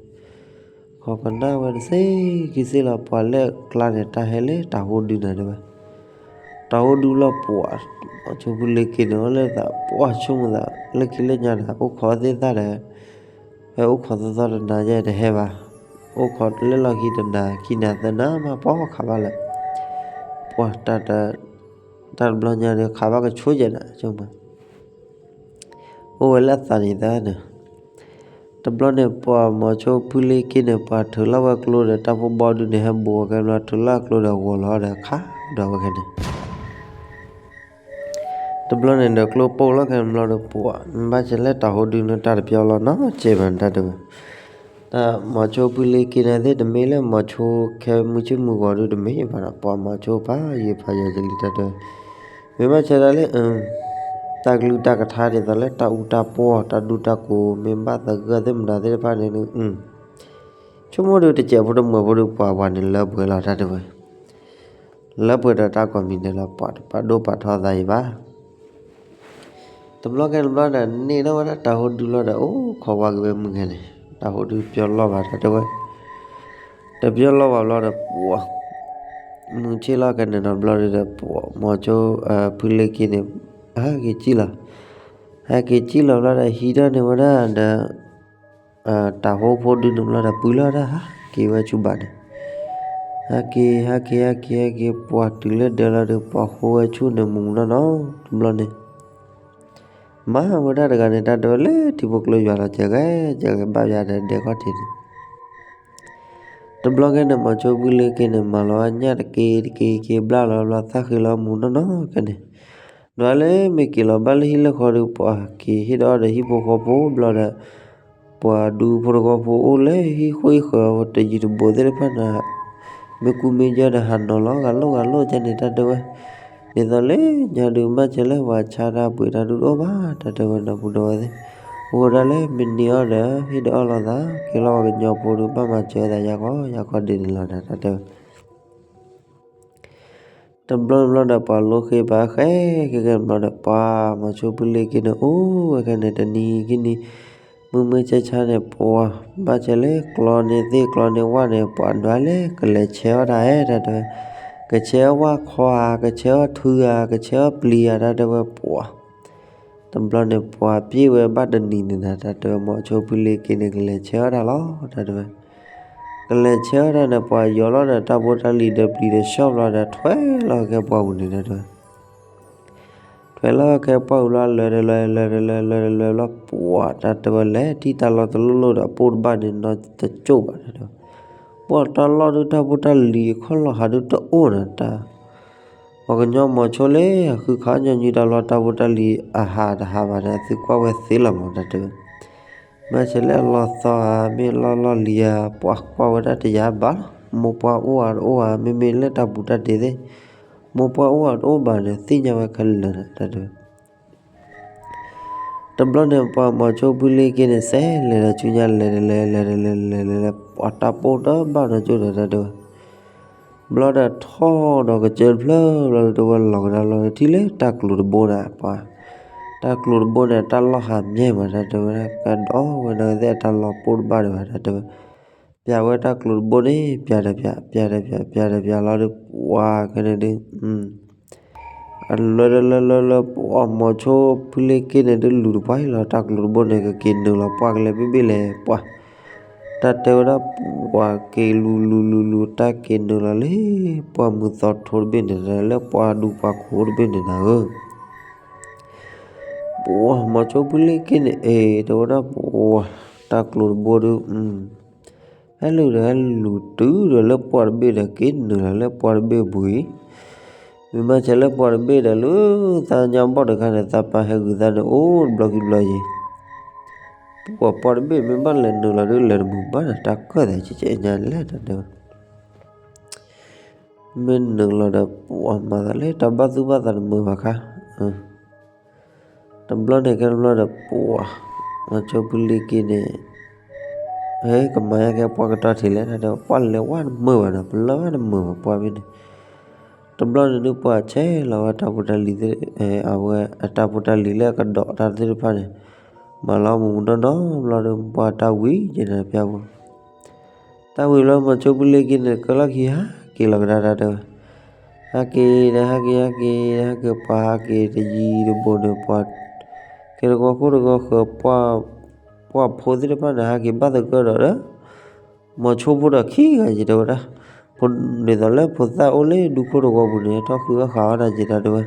ခိးကနၣ်ဝဲတစ့ခံစ့လီၤ ပှၤလၢအကျါန့ၣ် တၢ်ဟဲလၢတၢ်ဟိဒုနၤ တဲဝဲ တၢ်ဟိဒုလီၤ ပှၤ မိၤဆိဖုလ့က့န့ၣ် အီၣ်လၢသး ပှၤဆိကမိၣ်သး လၢခံလၢညါဒီး အိၣ်ခိးသ့ၣ်သၣ်ဒီး ဖဲအိၣ်ခိးသီသီတနၤယဲၢ်တဟဲဘၣ် အိၣ်ခိးလၢလီၢ်ခံတနၤ ခံနၤသၢနၤမး ပှၤခးဘၣ်လၢ ပှၤ တၢ်တဘျီညါဒီး ခးဘၣ်ကဆိယဲၢ်နၤ ဆိကမိၣ် အိၣ်ဝဲလၢအသးန့ၣ်သၢနၤ တဘျီန့ၣ် ပှၤမိၤဆိဖုလ့က့န့ၣ် ပှၤထုးလီၤဝဲကျိဒီး တၢ်ဖိဘီဒုန့ၣ် ဟဲဘူးဝဲခဲဘျီ ထုးလီၤကျိဒီးဂီၤလီၤဒီးခးဒီးဝဲခဲန့ၣ် တဘျီန့ၣ်ဒီးကျိပိၢ်လီၤခဲဘျီဒီး ပှၤ မ့ၢ်ဘၣ်ဆဲးလၢတၢ်ဟိဒုန့ၣ် တၢ်တပျီလီၤနီတစဲးဘၣ် တၢ်တဲဝဲ တၢ်မိၤဆိဖုလ့က့န့ၣ်သ့ၣ် တမ့ၢ်လၢမိၤဆိခဲမုၢ်ဆ့ၣ်မုၢ်ဂီၤဒုတမ့ၢ်ဘၣ်ဒီး ပှၤမိၤဆိဖးယံာ်ဖးယီၤကလံၤ တၢ်တဲဝဲ မ့ၢ်ဘၣ်ဆဲးဒၣ်လၢ တၢ်ကလုၢ်တၢ်ကထါဒ်သိးလၢတၢ်အူတၢ်ပီၢ် တၢ်ဒူတၢ်ကိး မ့ၢ်ဘၣ်သဂၢၢ်သ့ၣ်မတၤသ့ၣ်တဖၣ်န့ၣ် ဆိကမိၣ်ဒုးတစဲးဖိတမှဲၤဖိဒုး ပှၤပှၤန့ၣ်လၢပှဲၤလီၤ တၢ်တဲဝဲ လၢပှဲၤဒီးတၢ်ကိးမံၤဒဲးလီၤ ပှၤတပာ်ဒိၣ်ပာ်ထီသးယံၤဘၣ် တဘျီခဲတဘျီဒီး န့ၢ်ထီၣ်ဝဲဒၣ်တၢ်ဟိဒုလီၤဒီး အိၣ်ခိးဝဲက့ၤဝဲမုၢ်ခဲန့ၣ် တၢ်ဟိဒုပျီလီၤဘၣ် တၢ်တဲဝဲ တပျီလီၤဘၣ်ဘျီဒီး ပှၤ မုၢ်ဆ့ၣ်လီၤခဲန့ၣ်ဒီးဘျီဒီး ပှၤမိၤဆိ ဖုလ့က့န့ၣ် ဟဲက့ၤစံၣ်လီၤ ဟဲက့ၤစံၣ်လီၤဘျီဒီး ဟံးထီၣ်န့ၢ်ဝဲဒၣ်ဒီး တၢ်ဟိဖိဒုန့ၣ်ဘျီဒီး ပှၤလီၤဒီး ဟးက့ၤဝဲဆူဘၣ်န့ၣ် ဟဲက့ၤ ဟဲက့ၤ ဟဲက့ၤ ဟဲက့ၤ ပှၤတုၤလၢဒၢးလီၤဒီး ပှၤဟိဝဲဆူန့ၣ်မူနီၢ်နီၢ် တဘျီန့ၣ် မၤဝဲဒၣ်တဂၤန့ၣ် တၢ်တဲဝဲလၢထံဖိကျိယွၤလီၤ ကဲဂဲၤ ကဲဂဲၤ ဘၣ်ယၤဒီးဒဲးခီၣ်ထံးန့ၣ် တဘျီခဲန့ၣ် မိၤဆိဖုလ့က့န့ၣ် မၤလီၤညၣ်တက့ၢ်တက့ၢ်က့ၤ ဘျၣ်လီၤဘျီ သၣ်ဃ့လီၤမူနီၢ်နီၢ်ခဲန့ၣ် ဒီးလၢမ့ၢ်က့ၤလီၤဘၣ်လၢဟံၣ်လၢဃီဒီး ပှၤက့ၤဟ့ၣ်ဒီးအီၣ်ဒီးဟံၣ်ဖိဃီဖိဘျီဒီး ပှၤဒူဖိတဂီၢ်ဖိအိၣ်လၢဟံၣ်ဃီဟံၣ်ဃီတယံၤတဘူးသ့ၣ်တဖၣ်န့ၣ် မ့ၢ်ကူမ့ၢ်ယၢၢ်ဒီးဟးနီၤလီၤဂာ်လိာ်ဂာ်လိာ်ကဲန့ၣ် တၢ်တဲဝဲ ဒ်သိးလၢညါဒုး ဘၣ်ဆဲးလၢပှၤဆါတၢ်ပှ့ၤတၢ်ဒုးတအိၣ်ဘၣ် တၢ်တဲဝဲ ဒီပုၢ်ဒီဝဲၢ်သ့ၣ် အိၣ်ဝဲဒၣ်လၢမ့ၢ်န့ၢ်အီၣ်ဒီး ဟ့ၣ်ဒီးအီၣ်လိာ်သး က့ၤလီၤပှၤကညီဖိဒီး ဘၣ်မၤစၢၤသးယၤကီးယၤကီးဒ်န့ၣ်လီၤ တၢ်တဲဝဲ တဘျီတဘျီဒီး ပှၤလိဃ့ပာ်ဃဲ ခဲကဲဘျီဒီး ပှၤမိၤဆိဖုလ့က့န့ၣ် အိၣ်ဝဲခဲန့ၣ် တနံၤခံနံၤ မုၢ်မုၢ်ဆါဆါန့ၣ် ပှၤ ဘၣ်ဆဲးလၢကျီန့ၢ်သ့ၣ်ကျီန့ၢ်ဝၣ်န့ၣ် ပှၤဒွးလဲၣ် ကလဲၤဆဲးအီၣ်တၢ်ဟဲ တၢ်တဲဝဲ ကဆဲးအီၣ်ဝၣ်ခီဧါ ကဆဲးအီၣ်ထုဧါ ကဆဲးအီၣ်ပျံၤဧါ တၢ်တဲဝဲ ပှၤ တဘျီန့ၣ် ပှၤပျ့ၢ်ဝဲဘၣ်တနံၤန့ၣ်ဒီး တၢ်တဲဝဲ မိၤဆိဖုလ့က့န့ၣ် ကလဲၤဆဲးအီၣ်တၢ်လီၤ တၢ်တဲဝဲ ကလဲၤဆဲးအီၣ်တၢ်န့ၣ် ပှၤယီၤလီၤဒီး တၢ်ဖိတၢ်လံၤဒီးပျံၤဒီးဆှီဘျီဒီး ထွဲလီၤခဲပှၢ်ပူၤန့ၣ် တၢ်တဲဝဲ ထွဲလီၤခဲပှၢ်ပူၤလီၤ လဲၤတလဲၤ လဲၤတလဲၤ လဲၤတလဲၤလီၤ ပှၤ တၢ်တဲဝဲ လဲၤထံၣ်တၢ်လီၢ်တလီၢ်လီၢ်ဒီး အပိၢ်တဘၣ်န့ၣ် နီတကၠိၣ်ဘၣ် တၢ်တဲဝဲ ပှၤတၢ်လီၢ်ဒုး တၢ်ဖိတၢ်လံၤခီၣ်လီၢ်ဟးဒုးတအိၣ်နီၤ တၢ် ပှၤကညီမိၤဆိလၢ ဃုခးညီနုၢ်တၢ်လီၢ် တၢ်ဖိတၢ်လံၤအဟးတဟးဘၣ်န့ၣ် အသုကွၢ်ဝဲသ့လီၤမး တၢ်တဲဝဲ ဘၣ်ဆဲးလၢအလီၢ်သီဧါ မ့ၢ်လီၢ်လီၢ်လံၤဧါ ပှၤကွၢ်ဝဲဒၣ်တယၤဘၣ်လီၤ မိၢ်ပှၢ်အိၣ်ဧါတအိၣ်ဧါ မ့မ့ၢ်လၢတၢ်ဘူးတၢ်တ့သ့ၣ် မိၢ်ပှၢ်အိၣ်အတအိၣ်ဘၣ်ဒီး သ့ၣ်ညါဝဲခဲလၢာ်န့ၣ် တၢ်တဲဝဲ. တဘျီန့ၣ် ပှၤမိၤဆိဖုလ့က့န့ၣ် စဲးလဲၤဒီးဆူညါ လဲၤတလဲၤ လဲၤတလဲၤ လဲၤတလဲၤ ပှၤတၢ်ပိၢ်တဘၣ်နီကၠိဒီး တၢ်တဲဝဲ. ဘျီဒီးထီၣ်ဒီးကစၢၢ်တဖျၢၣ်ဘျီဒီး တဝဲလီၤကဒါလီၤထံၣ်လၢတၢ်ကျိၤတဘိန့ၣ် ပှၤ တၢ်ကျိၤတဘိန့ၣ် တၢ်လီၢ်ဟးမံၤမး တၢ်တဲဝဲဒၣ် ကဒီးဝဲဒၣ်သ့ၣ်အတၢ်လီၤပိၢ်တဘၣ်ဒီးဘၣ် တၢ်တဲဝဲ. ပျးဝဲတၢ်ကျိၤတဘိန့ၣ် ပျးဒီးပျး ပျးဒီးပျး ပျးဒီးပျးလီၤဒီး ပှၤခဲန့ၣ်ဒုး အလွဲလၢလၢလၢလၢ ပှၤမိၤဆိဖုလ့က့န့ၣ်ဒုး လူၤတပှၢ်အံၤလီၤ တၢ်ကျိၤတဘိန့ၣ် ကက့ၤနုာ်လီၤပှၢ်ကလဲၤဘ့ၣ်ဘ့ၣ်လဲၤ ပှၤ တၢ်တဲဝဲဒၣ် ပှၤက့ၤလူၤလူၤလူၤလူၤ တၢ်က့ၤနုာ်လီၤလၢ ပှၢ်မုၢ်သီထိတဘ့ၣ်န့ၣ် လၢပှၢ်ဒူပှၢ်ခိၣ်တဘ့ၣ်န့ၣ်နၤဧၢ. ပှၤမိၤဆိဖုလ့က့န့ၣ် အ့ၣ် တဲဝဲဒၣ် ပှၤ တၢ်ကျိၤတဘိဒုး ဟဲလူၤဒီးဟဲလူၤတုၤဒီးလၢပှၢ်တဘ့ၣ်ဒီး က့ၤနုာ်လီၤလၢပှၢ်တဘ့ၣ်ပူၤအံၤ မ့ၢ်ဘၣ်ဆဲးလၢပှၢ်တဘ့ၣ်ဒီး လၢသးညါဘီၣ်တခါန့ၣ် သးပၢ်ဟဲဂုာ်သးန့ၣ် အိၣ်တဘျီခံဘျီယံၤ ပှၤပှၢ်တဘ့ၣ်မ့ၢ်ဘၣ်လဲၤနုာ်လီၤဒုး လဲၤတမုာ်ဘၣ်ဒီး တၢ်ကၢၣ်သးကဲကဲညါလဲၣ် တၢ်တဲဝဲ. မ့ၢ်နုာ်လီၤဒီး ပှၤမၤသးလၢတၢ်ဘၣ်သူၣ်ဘၣ်သးတမုာ်ဘၣ်ခါ တဘျီန့ၣ်ကဲတဘျီဒီး ပှၤ မိၤဆိဖုလ့က့န့ၣ် ဟဲကမၤယါကဲပှၢ်ကတီၢ်ထံးလဲၣ် တၢ်တဲဝဲ ပှၢ်လဲၤဝဲတမုာ်ဘၣ်ဒီး ပလၢဝဲတမုာ်ဘၣ်ပှၢ်မ့ၢ်န့ၣ် တဘျီန့ၣ်ဒုး ပှၤဆဲးလီၤဝဲတၢ်ဖိတၢ်လံၤသ့ၣ် အဝဲအတၢ်ဖိတၢ်လံၤလၢအကဒီးတၢ်သ့ၣ်တဖၣ်န့ၣ် မၤလီၤမုၢ်မုၢ်နီၢ်နီၢ်ဘျီဒီး ပှၤတၢ်ဝံၤက့ၤန့ၣ်ပျၢ်ပူၤ တၢ်ဝံၤလီၤ မိၤဆိဖုလ့က့န့ၣ် ကလီၢ်ခံဟးက့ၤလီၤကဒါတၢ်တဲဝဲ ဟးက့ၤဒီးဟးက့ၤ ဟးက့ၤဒီးဟးက့ၤ ပှၤဟးက့ၤတယံၤတဘူးန့ၣ် ပှၤ ကဲတဂီၤခိၣ်တဂီၤဃၢၤ ပှၢ်ဖိသ့ၣ်တဖၣ်န့ၣ် ဟးက့ၤဘၣ်သဂၢၢ်ဒီး မိၤဆိဖိဒီးခံဂၤယံၤတဲဝဲဒၣ် ဒ်သိးလၢဖိသၣ်အိၣ်လၢဒူခိၣ်တဂီၤပူၤန့ၣ် ထီၣ်ဃုအီၣ်ဃာ်အီၣ်တၢ်ယံၤတၢ်တဲဝဲ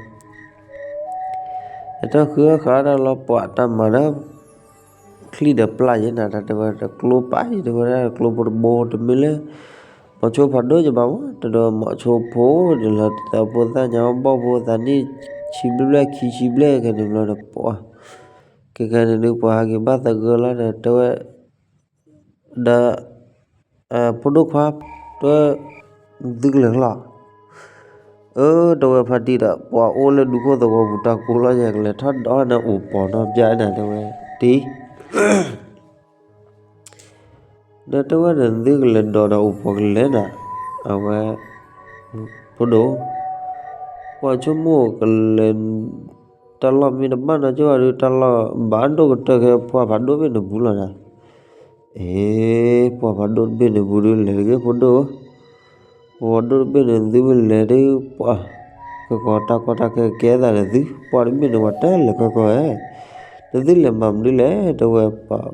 တၢ်ဃုအီၣ်ဃာ်အီၣ်တၢ်လီၤ ပှၤတၢ်မၤဒီး ချံၣ်ဒီးပျၢ်ယဲနၤ တၢ်တဲဝဲ တကျိပာ်ယံၤတဲဝဲဒၣ် ကျိဖိတဘိ တမ့ၢ်လၢ မိၤဆိဖးဒိၣ်ယဘၣ်မး တဒီးမိၤဆိဖိန့ၣ်လီၤ တသးဖိသၣ်ညါဘီၣ်ဖိသးန့ၣ် ဆံဘျဲၣ်ဘျဲၣ်ခံဆံဘျဲၣ်ခဲန့ၣ်ဘျီဒီး ပှၤ ကဲခဲန့ၣ်ဒုး ပှၤဟးက့ၤဘၣ်သဂၢၢ်လီၤဒီး တဲဝဲ ဒီး ဖိဒိၣ်ခွါ တဲဝဲ သုကလဲၤလီၤ အၢ တဲဝဲဖါတံၢ်ဒီး ပှၤအိၣ်လၢဒူခိၣ်သဝီပူၤတၢ်ကိးလီၤ ယကလဲၤထီၣ်ဒီးနအိၣ်ပီၤနီၢ်ပျၢ်နၤ တဲဝဲ တံၢ် ဒီးတဲဝဲဒီး သုကလဲၤဒီးဒီးအိၣ်ပီၤကလဲၤနၤ အဝဲ ဖိဒိၣ် ပှၤဆိကမိၣ်ကလဲၤ တၢ်လီၢ်မ့ၢ်တဘၣ်နီၢ်ကၠိဘၣ်ဒီး တၢ်လီၢ်ဘၣ်ဒိၣ်ကတၢၢ်ခဲ ပှၢ်ဖးဒိၣ်ဘ့ၣ်န့ၣ်ပူၤလီၤနၤ အ့ ပှၢ်ဖးဒိၣ်တဘ့ၣ်န့ၣ်ပူၤဒုး လဲၤတဂ့ၤဖိဒိၣ်ဧၢ, ပှၢ်ဖးဒိၣ်တဘ့ၣ်န့ၣ် သုမ့ၢ်လဲၤဒုး ပှၢ် ကကီတၢ်ကီတၢ်ခဲကဲသးဒီးသု ပှၢ်တဘ့ၣ်န့ၣ် ပှၤတလဲၤကီကီဧါ, ဒီးသုလဲၤမၤမနုၤလဲၣ် တဲဝဲ ပှၢ်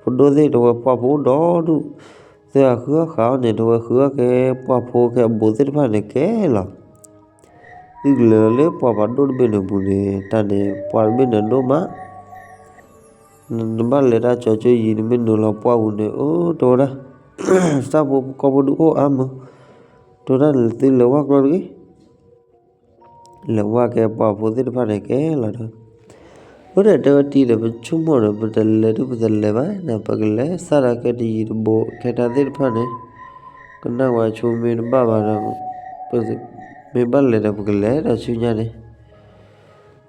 ဖိဒိၣ်သ့ၣ် တဲဝဲ ပှၢ်ဖိအိၣ်ဒီဒူၣ်, သုဟးဃုအီၣ်ဃာ်အီၣ်န့ၣ် တဲဝဲ ဃုအီၣ်ကဲပှၢ်ဖိကဲအဘူးသ့ၣ်တဖၣ်န့ၣ်ကဲလီၤ. သုကလဲၤလီၤလၢပှၢ်ဖးဒိၣ်တဘ့ၣ်န့ၣ်ပူၤန့ၣ် တၢ်န့ၣ် ပှၢ်တဘ့ၣ်န့ၣ်ဒိၣ်မး, နဘၣ်လဲၤတၢ်ကၠီကၠိယံၤ နမ့ၢ်နုာ်လီၤပှၢ်ပူၤန့ၣ် အၢ တဲဝဲဒၣ် ဆၣ်ဖိကီၢ်ဖိဒုးအိၣ်အါမး, တဲဝဲဒၣ်န့ၣ် သုလဲၤဝဲကျီတဂ့ၤ လဲၤဝဲကဲပှၢ်ဖိသ့ၣ်တဖၣ်န့ၣ်ကဲလီၤဒီး, အဃိန့ၣ် တဲဝဲတံၤဒီး ပဆိကမိၣ်ဒီး ပတလဲၤဒုး ပတလဲၤဘၣ်န့ၣ် ပကလဲၤစးဒၣ်ကဲတယံၤတဘူး ခဲတၢ်သ့ၣ်တဖၣ်န့ၣ် ကနၣ်ဝဲဆိမ့ၢ်တဘၣ်ဘၣ်ဒီး မ့ၢ်ဘၣ်လဲၤဒီး ပကလဲၤဒီးဆူညါန့ၣ်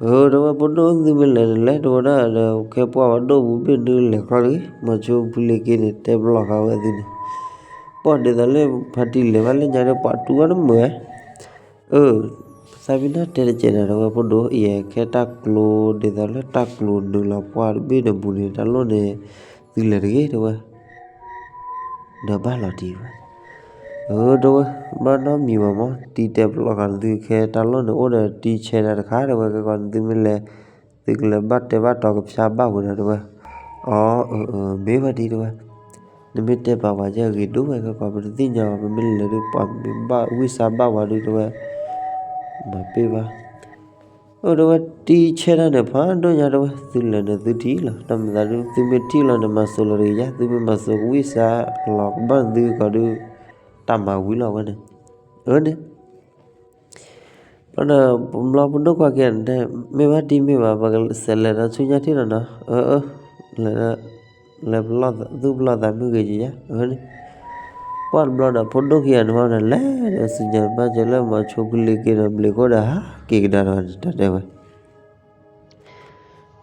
အၢ တဲဝဲ ဖိဒိၣ်သုမ့ၢ်လဲၤန့ၣ်လဲၤ တဲဝဲဒၣ်ဒီး ခဲပှၢ်ဖးဒိၣ်ပူၤဘ့ၣ်ဒုး လဲၤကျီတဂ့ၤ, မိၤဆိဖုလ့က့န့ၣ် တဲပလီၢ်ဃာ်ဝဲသုန့ၣ်, ပှၢ်ဒ်သိးလၢဖါတံၢ်လဲၤဘၣ်လၢညါဒီး ပှၢ်တူၢ်ဝဲတမုာ်ဧါ အၢ သးမ့ၢ်နၢ်တဲတကဲးနၤ တဲဝဲ ဖိဒိၣ် ယဲ ခဲတၢ်ကျိၤ ဒ်သိးလၢတၢ်ကျိၤနုာ်လီၤပှၢ်တဘ့ၣ်န့ၣ်ပူၤန့ၣ် တၢ်လီၢ်န့ၣ် သုလဲၤတဂ့ၤ တဲဝဲ, ဒီးဘၣ်လီၤတံၢ်ဝဲ, အၢ တဲဝဲ ဘၣ်နီတမံၤဘၣ်မး တံၤတဲပလီၢ်ဃာ်သု ခဲတၢ်လီၢ်န့ၣ်အိၣ်ဒီးတံၤဆဲးတၢ်တခါ တဲဝဲ ကဲကီးသုမ့ၢ်လဲၤ သုကလဲၤဘၣ်တဲဘၣ်တီၤကဖျါဘၣ်ဝဲဒီး တဲဝဲ, အၢ အၢ အၢ မ့ၢ်ဝဲဒၣ် တဲဝဲ နမ့ၢ်တဲပာ်ပှၤယဲအဂ့ၤဒိၣ်ဝဲ ကဲကီး ပတသ့ၣ်ညါဘၣ် ပမ့ၢ်လဲၤဒုး ပှၢ်မ့ၢ်ဘၣ်ဝံၣ်စါဘၣ်ပှၤဒုး တဲဝဲ, မၤပ့ၢ်ဘၣ်, အၢ တဲဝဲ တံၤဆဲးတၢ်န့ၣ် ဖးဒိၣ်ညါ တဲဝဲ သုလဲၤန့ၣ်သုထံၣ်လီၤ တၢ်မၤသးဒုး သုမ့ၢ်ထံၣ်လီၤန့ၣ် မၤစိၤလီၤတဂ့ၤယါ သုမ့ၢ်မၤစိၤကဝံၣ်စါလီၤကဘၣ်သုကီးဒုး တၢ်မၤဝံၤလီၤဝဲန့ၣ်, အၢန့ၣ် ဘျီဒီး ပဘျီပဒိၣ်ကွၢ်က့ၤန့ၣ် မ့ၢ်ဘၣ်တံၤမ့ၢ်ဘၣ် ပကစးလဲၤဒီးဆူညါထံၣ်လီၤနီၤ အၢ အၢ လဲၤ လဲၤပလီၢ် သူၣ်ပလီၢ်သးမုၢ်ဂ့ၤယံၤယါ အၢန့ၣ်, ပှၢ်တဘျီဒီး ဖိဒိၣ်ခံဂၤန့ၣ်ဘၣ်ဒီး လဲၤဒီးစံၣ်ညီၣ်ဘၣ်စၢၤလၢမိၤဆိဖုလ့က့ဒီး ဘျံးခိၣ်ဒီးဟးက့ၤကဒါဒီး တၢ်တဲဝဲ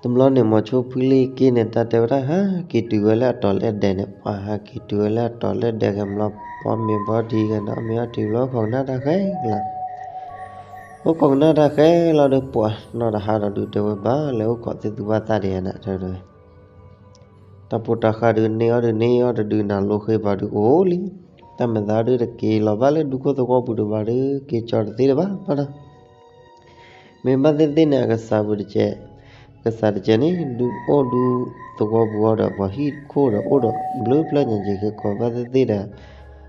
တဘျီန့ၣ် မိၤဆိဖုလ့က့န့ၣ် တၢ်တဲဝဲဒၣ် ဟးက့ၤတုၤဝဲလၢအတီၤလၢဒဲးန့ၣ် ပှၤဟးက့ၤတုၤဝဲလၢအတီၤလၢဒဲး ကဲဘျီ ပှၤမ့ၤဘီထံးကဲဒီး မ့ၤအီထံးဘျီ ခိးကနၣ်တၢ်ဃဲကလါ, အိၣ်ခိးကနၣ်တၢ်ဃဲလီၤဒီး ပှၤနီၢ်တဟါဒီးဒုးတဲဝဲ ဘၣ်လဲၤအိၣ်ခိးသ့ၣ်သူဘၣ်သးဒံးဧါနၤ တဲဝဲ တၢ်ဖိတၢ်ဃၢ်ဒုး န့ၢ်အီၣ်ဒုး န့ၢ်အီၣ်တဒုး နၤလိဃ့ဘၣ်ဒုးအိၣ်လံ, တၢ်မၤသးဒုး တက့ၤလီၤဘၣ်လၢဒူခိၣ်သဝီပူၤတဘၣ်ဒီး က့ၤကၠီတသ့တဘၣ်ဘၣ်နီၤ, မ့ၢ်ဘၣ်သ့ၣ်သ့ၣ်န့ၣ် အကစၢ်ပူၤတကဲး, ကစၢ်တကဲးန့ၣ် ဒုးအိၣ်ဒူသဝီပူၤအီၤဒီး ပှၤဟံၣ်ခိၣ်ဒီးအိၣ်ဒီး ဘျုးဖျၢၣ်ညါက့ၤ က့ၤကီးဘၣ်သ့ၣ်သ့ၣ်ဒီး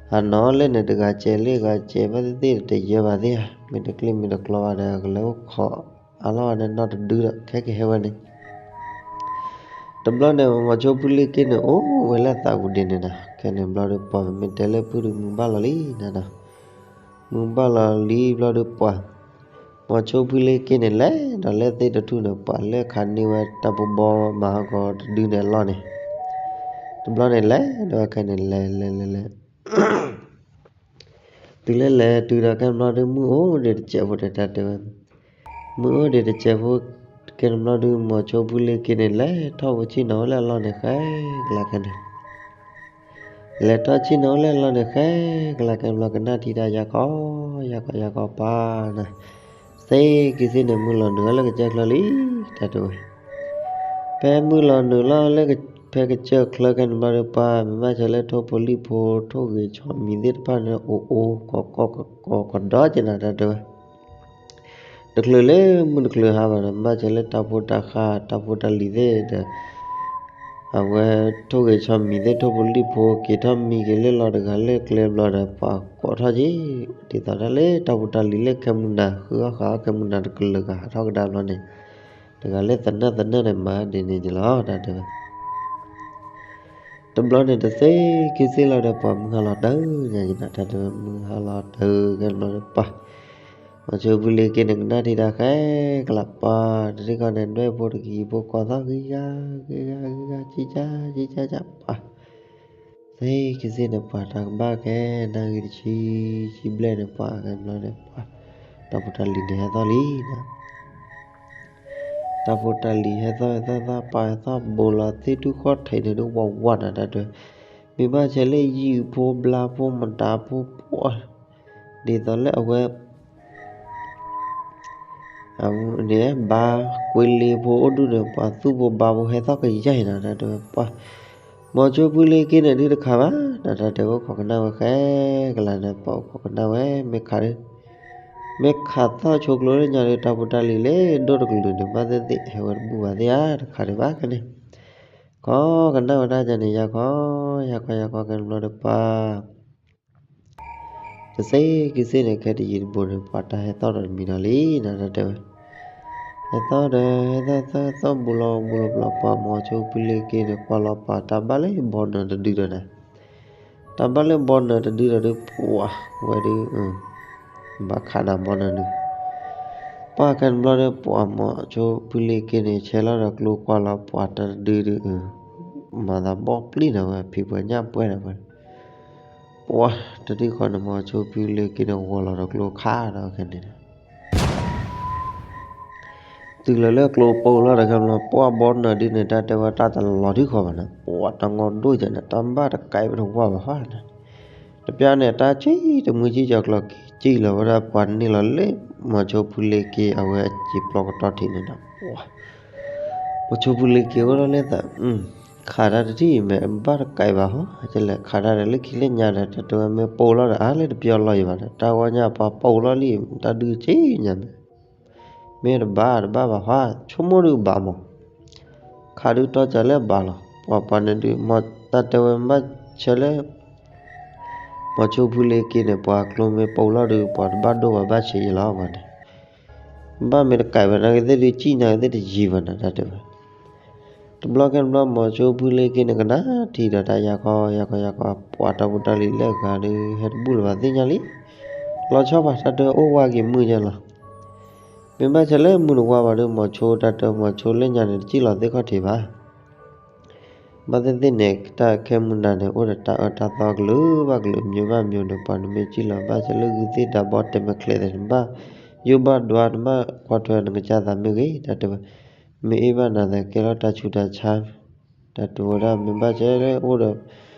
ဟးနီၤလၢန့ၣ် တဂၤကဲးလၢဂၤကဲး ဘၣ်သ့ၣ်သ့ၣ်ဒီး တယၢဘၣ်သ့ၣ်ဧါ, မ့ၢ်တကျ့မ့ၢ်တကျီဘၣ်ဒီး ကလဲၤအိၣ်ခိးအါလီၤဝဲန့ၣ် နီၢ်တဒုဒီး ခဲကဟဲဝဲန့ၣ် တဘျီန့ၣ် မိၤဆိဖုလ့က့န့ၣ် အိၣ်ဝဲလၢသးပူၤဒ်န့ၣ်ဒီး ခဲန့ၣ်ဘျီဒီး ပှၤမ့ၢ်တဲလၢဖုဒီး မုၢ်ဘၣ်လီၤလံနၤဒီး, မုၢ်ဘၣ်လီၤလံဘျီဒီးပှၤ, မိၤဆိဖုလ့က့န့ၣ် လဲၤဒီးလၢသ့ၣ်တထူၣ်န့ၣ် ပှၤလၢခးန့ၢ်ဝဲတၢ်ပူၤဘီမၤဟီၣ်ကီးတဒုန့ၣ်အလီၢ်န့ၣ်, တဘျီန့ၣ် လဲၤဒီးခဲန့ၣ် လဲၤလဲၤလဲၤလဲၤ တုၤလၢလဲၤတုၤဒီး ခဲန့ၣ်ဘျီဒီး မုၢ်အိၣ်ဒံးတစဲးဖိဒီး တၢ်တဲဝဲ, မုၢ်အိၣ်ဒံးတစဲးဖိ, ခဲန့ၣ်ဘျီဒီး မိၤဆိဖုလ့က့န့ၣ် လဲၤထီၣ်ဝဲဆ့ၣ်နီၤဝဲလၢအလီၢ်န့ၣ် ဃဲကလါခဲန့ၣ်, လဲၤထီၣ်ဆ့ၣ်နီၤဝဲလၢအလီၢ်န့ၣ် ဃဲကလါခဲန့ၣ်ဘျီ ကနၣ်ထံတၢ် ယၤခီ ယၤခီ ယၤခီပၢ်နၤ, သ့က့ၤသ့ၣ်န့ၣ် မုၢ်လီၤနုာ်ဝဲလၢကစၢၢ်ချၢလံ, တၢ်တဲဝဲ ဖဲမုၢ်လီၤနုာ်လီၤလၢ ဖဲကစၢၢ်ချၢခဲန့ၣ်ဘျီဒီး ပှၤမ့ၢ်ဘၣ်ဆၢလၢထိၣ်ဖိလံၣ်ဖိ ထိၣ်ဂ့ၤဆီမံၤသ့ၣ်တဖၣ်န့ၣ် အိၣ်အိၣ်ကီးကီးကီးကီးကဒီးက့ၤနၤ တၢ်တဲဝဲ, တချုးလၢမုၢ်တချုးဟါဘၣ်ဒီး ဘၣ်ဆၢလၢတၢ်ဖိတၢ်ဃၢ် တၢ်ဖိတၢ်လံၤသ့ၣ်ဒီး အဝဲထိၣ်ဂ့ၤဆီမံၤသ့ၣ် ထိၣ်ဖိလံၣ်ဖိ က့ၤထီၣ်မံက့ၤလၢလီၤတဂၤလၢကျဲဘျီဒီး ပှၤကိးထီၣ်က့ၤ ဒ်သိးတၢ်လၢတၢ်ဖိတၢ်လံၤလၢခဲမုၢ်နၤ ဃုအီၣ်ဃုအီၣ်ခဲမုၢ်နၤတကလုာ်ဂၤ ဟးထီၣ်ကဒါဘျီန့ၣ် တဂၤလၢသနၢၣ်သနၢၣ်န့ၣ် မၤဒ်န့ၣ်က့ၤလီၤ တၢ်တဲဝဲ တဘျီန့ၣ် တသ့က့ၤသ့ၣ်လီၤဒီး ပှၤမုၢ်ဟါလီၤတၢ်ညါက့ၤနၤ တၢ်တဲဝဲ မုၢ်ဟါလီၤတၢ်ခဲဘျီဒီး ပှၤ မိၤဆိဖုလ့က့န့ၣ် ကနၣ်ထံတၢ်ဃဲကလး ပှၤ တထံၣ်ဃီန့ၣ် ဒွဲၣ်ဖိတကယံၤဖိ ကိးသီၣ်ဂံၤဂၤ ဂံၤဂၤ ဂံၤဂၤ ကံကါ ကံကါကါ ပှၤ သ့က့ၤသ့ၣ်န့ၣ် ပှၤတၢ်ကဘၣ်ခဲ နၣ်ဂံၢ်တဆံ ဆံဘျဲၣ်န့ၣ် ပှၤခဲဘျီန့ၣ် ပှၤ တၢ်ဖိတၢ်လံၤန့ၣ်ဟဲသီၣ်လံဒီး တၢ်ဖိတၢ်လံၤဟဲသီၣ်ဟဲသီၣ်သီၣ် ပှၤဟဲသီၣ်ဘူးလီၤသ့ၣ်ထူၣ်ဃီထံးန့ၣ်ဒုး ဝးဝးနၤ တၢ်တဲဝဲ မ့ၢ်ဘၣ်ဆၢလၢယုၢ်ဖိဘျါဖိမတၤဖိပှၤ ဒ်သိးလၢအဝဲ န့ၣ် ဘါကွ့လ့ဖိအိၣ်ဒူၣ်န့ၣ် ပှၤသူၣ်ဖိဘါဖိဟဲသီၣ်ကယါအံၤနၤ တၢ်တဲဝဲ ပှၤ မိၤဆိဖုလ့က့န့ၣ်ဒုးတခးဘၣ်နၤ တၢ်တဲဝဲ ခိးကနၣ်ဝဲဃဲကလးန့ၣ် ပှၤအိၣ်ခိးကနၣ်ဝဲ မ့ၢ်ခးဒုး မ့ၢ်ခးသီၣ်ဆိကျိလၢညါဒီး တၢ်ဖိတၢ်လံၤလၢဒိၣ်တကလုာ်န့ၣ် ဘၣ်သ့ၣ်သ့ၣ် ဟဲဝဲတဘူၣ်ဘၣ်သ့ၣ်ဧါ တခးဒံးဘၣ်ခဲန့ၣ် ခိးကနၣ်ဝဲဒၣ်န့ၣ် ယၤခီ ယၤခီ ယၤခီ ခဲန့ၣ်ဘျီဒီး ပှၤ တသ့က့ၤသ့ၣ်န့ၣ် ခဲတယံၤတဘူးန့ၣ် ပှၤတၢ်ဟဲသီၣ်ဒီးတမံၤဒီးလံနၤ တၢ်တဲဝဲ ဟဲသီၣ်ဒီး ဟဲသီၣ်သီၣ်သီၣ်ဘူးလီၤဘူးလီၤဘျီ ပှၤမိၤဆိဖုလ့က့န့ၣ် ကွၢ်လီၤပှၤတၢ်ဘၣ်လၢဘီနၢၤတဒုဒီးနၤ တၢ်ဘၣ်လၢဘီနၢၤတဒုဒီးဒုး ပှၤဝဲဒုး ဘၣ်ခးနၤဘီနၢၤဒုး ပှၤခဲန့ၣ်ဘျီဒီး ပှၤမိၤဆိဖုလ့က့န့ၣ် ဆဲးလီၤဒီးကျိကွၢ်လီၤပှၤတၢ်တဒုဒီး မၤသးဘီၣ်ပျံၢ်နၤဝဲ ဖံးပှဲၤညၣ်ပှဲၤနၤဝဲ ပှၤတဒုဃီန့ၣ် မိၤဆိဖုလ့က့န့ၣ် ဂီၤလီၤဒီးကျိခါဒီးခဲန့ၣ်ဒီး တုၤလၢလၢကျိပိလီၤဒီးခဲန့ၣ် ပှၤဘီနၢၤဒုးန့ၣ် တၢ်တဲဝဲတၢ်တလီၤဒုးဃီဘၣ်န့ၣ် ပှၤတၢ်ငီၢ်ဒိၣ်ယဲန့ၣ် တၢ်ဘၣ်တကဲးဝဲတဝၢ်ဘၣ်ဃီန့ၣ် တပျၢ်န့ၣ် တၢ်ဆံၣ်တမုၢ်ဆံၣ်ကၠီၤကျီၤက့ၤ စံၣ်လီၤဝဲဒၣ်ပှၤန့ၢ်လီၤလၢ မိၤဆိဖုလ့က့အဝဲအစံာ်ပျီကတီၢ်ထံးန့ၣ်ဒီး ပှၤ မိၤဆိဖုလ့က့အိၣ်ဒီးလၢသး ခးတၢ်တထံၣ်အံၤမ့ၢ်ဘၣ်တကဲးဘၣ်ဟီ ကလဲၤခးတၢ်ဒီးလၢခံလၢညါဒီး တၢ်တဲဝဲမ့ၢ်ပိလီၤဒီး အါလၢတပျီလီၤအံၤဘၣ်ဒီး တၢ်ဂီၢ်ညါပှၤပိလီၤလံ တၢ်ဒုးဆံၣ်ညါမ့ၢ် မ့ၢ်တဘၣ်တဘၣ်ဘၣ်ဟီ ဆိကမိၣ်ဒုးဘၣ်မး ခးဒုးတီၢ်စၢၤလၢဘၣ်လီၤ ပှၤပှၤန့ၣ်ဒုး တၢ်တဲဝဲမ့ၢ်ဘၣ်ဆၢလၢ မိၤဆိဖုလ့က့န့ၣ် ပှၤကျိမ့ၢ်ပိလီၤဒုး ပှၤတဘၣ်ဒိၣ်ဘၣ်ဘၣ်ဆံးယံာ်လီၤပှၤန့ၣ် ဘၣ်မ့ၢ်တကဲးဘၣ်နာ်က့သ့ၣ်ဒုး စံၣ်နာ်က့သ့ၣ်တယံၤဘၣ်နၤ တၢ်တဲဝဲ တဘျီခဲန့ၣ်ဘျီ မိၤဆိဖုလ့က့န့ၣ် ကနၣ်ထံဒီးတၢ်ယၤခီ ယၤခီ ယၤခီ ပှၤတၢ်ဖိတၢ်လံၤလၢအဂၤဒီး ဟဲတဘူၣ်လၢၤဘၣ်သ့ၣ်ညါလံ လီၤဆီဘၣ် တၢ်တဲအိၣ်ဝါက့ၤမုာ်ယဲလီၤ မ့ၢ်ဘၣ်ဆၢလၢမုၢ်တဝါဘၣ်ဒီး မိၤဆိတၢ်တဲမိၤဆိလၢညါန့ၣ် တစံၣ်လီၤသ့ၣ်ခီၣ်ထံးဘၣ် ဘၣ်သ့ၣ်သ့ၣ်န့ၣ် တၢ်ခဲမုၢ်နၤန့ၣ် အိၣ်ဒီးတၢ်အၢတၢ်သီကလုာ်ဘၣ်ကလုာ် မျိုးဘၣ်မျိုးန့ၣ် ပှၤနမ့ၢ်စံၣ်လီၤဘၣ်ဆၣ်လၢဂုၢ်သ့ၣ်တၢ်ဘီတဲမဲာ်ချဲသ့ၣ် နဘၣ်ယိၣ်ဘၣ်ဒွါ နဘၣ်ကွၢ်ထွဲနကစၢ်သးမ့ၢ်ဂ့ၤ တၢ်တဲဝဲ, မ့ၢ်အ့ၣ်ဘၣ်နၤသးကဲလီၤတၢ်ဆူးတၢ်ဆါ တၢ်တဲဝဲဒၣ် မ့ၢ်ဘၣ်ဆၣ်လၢအိၣ်ဒီး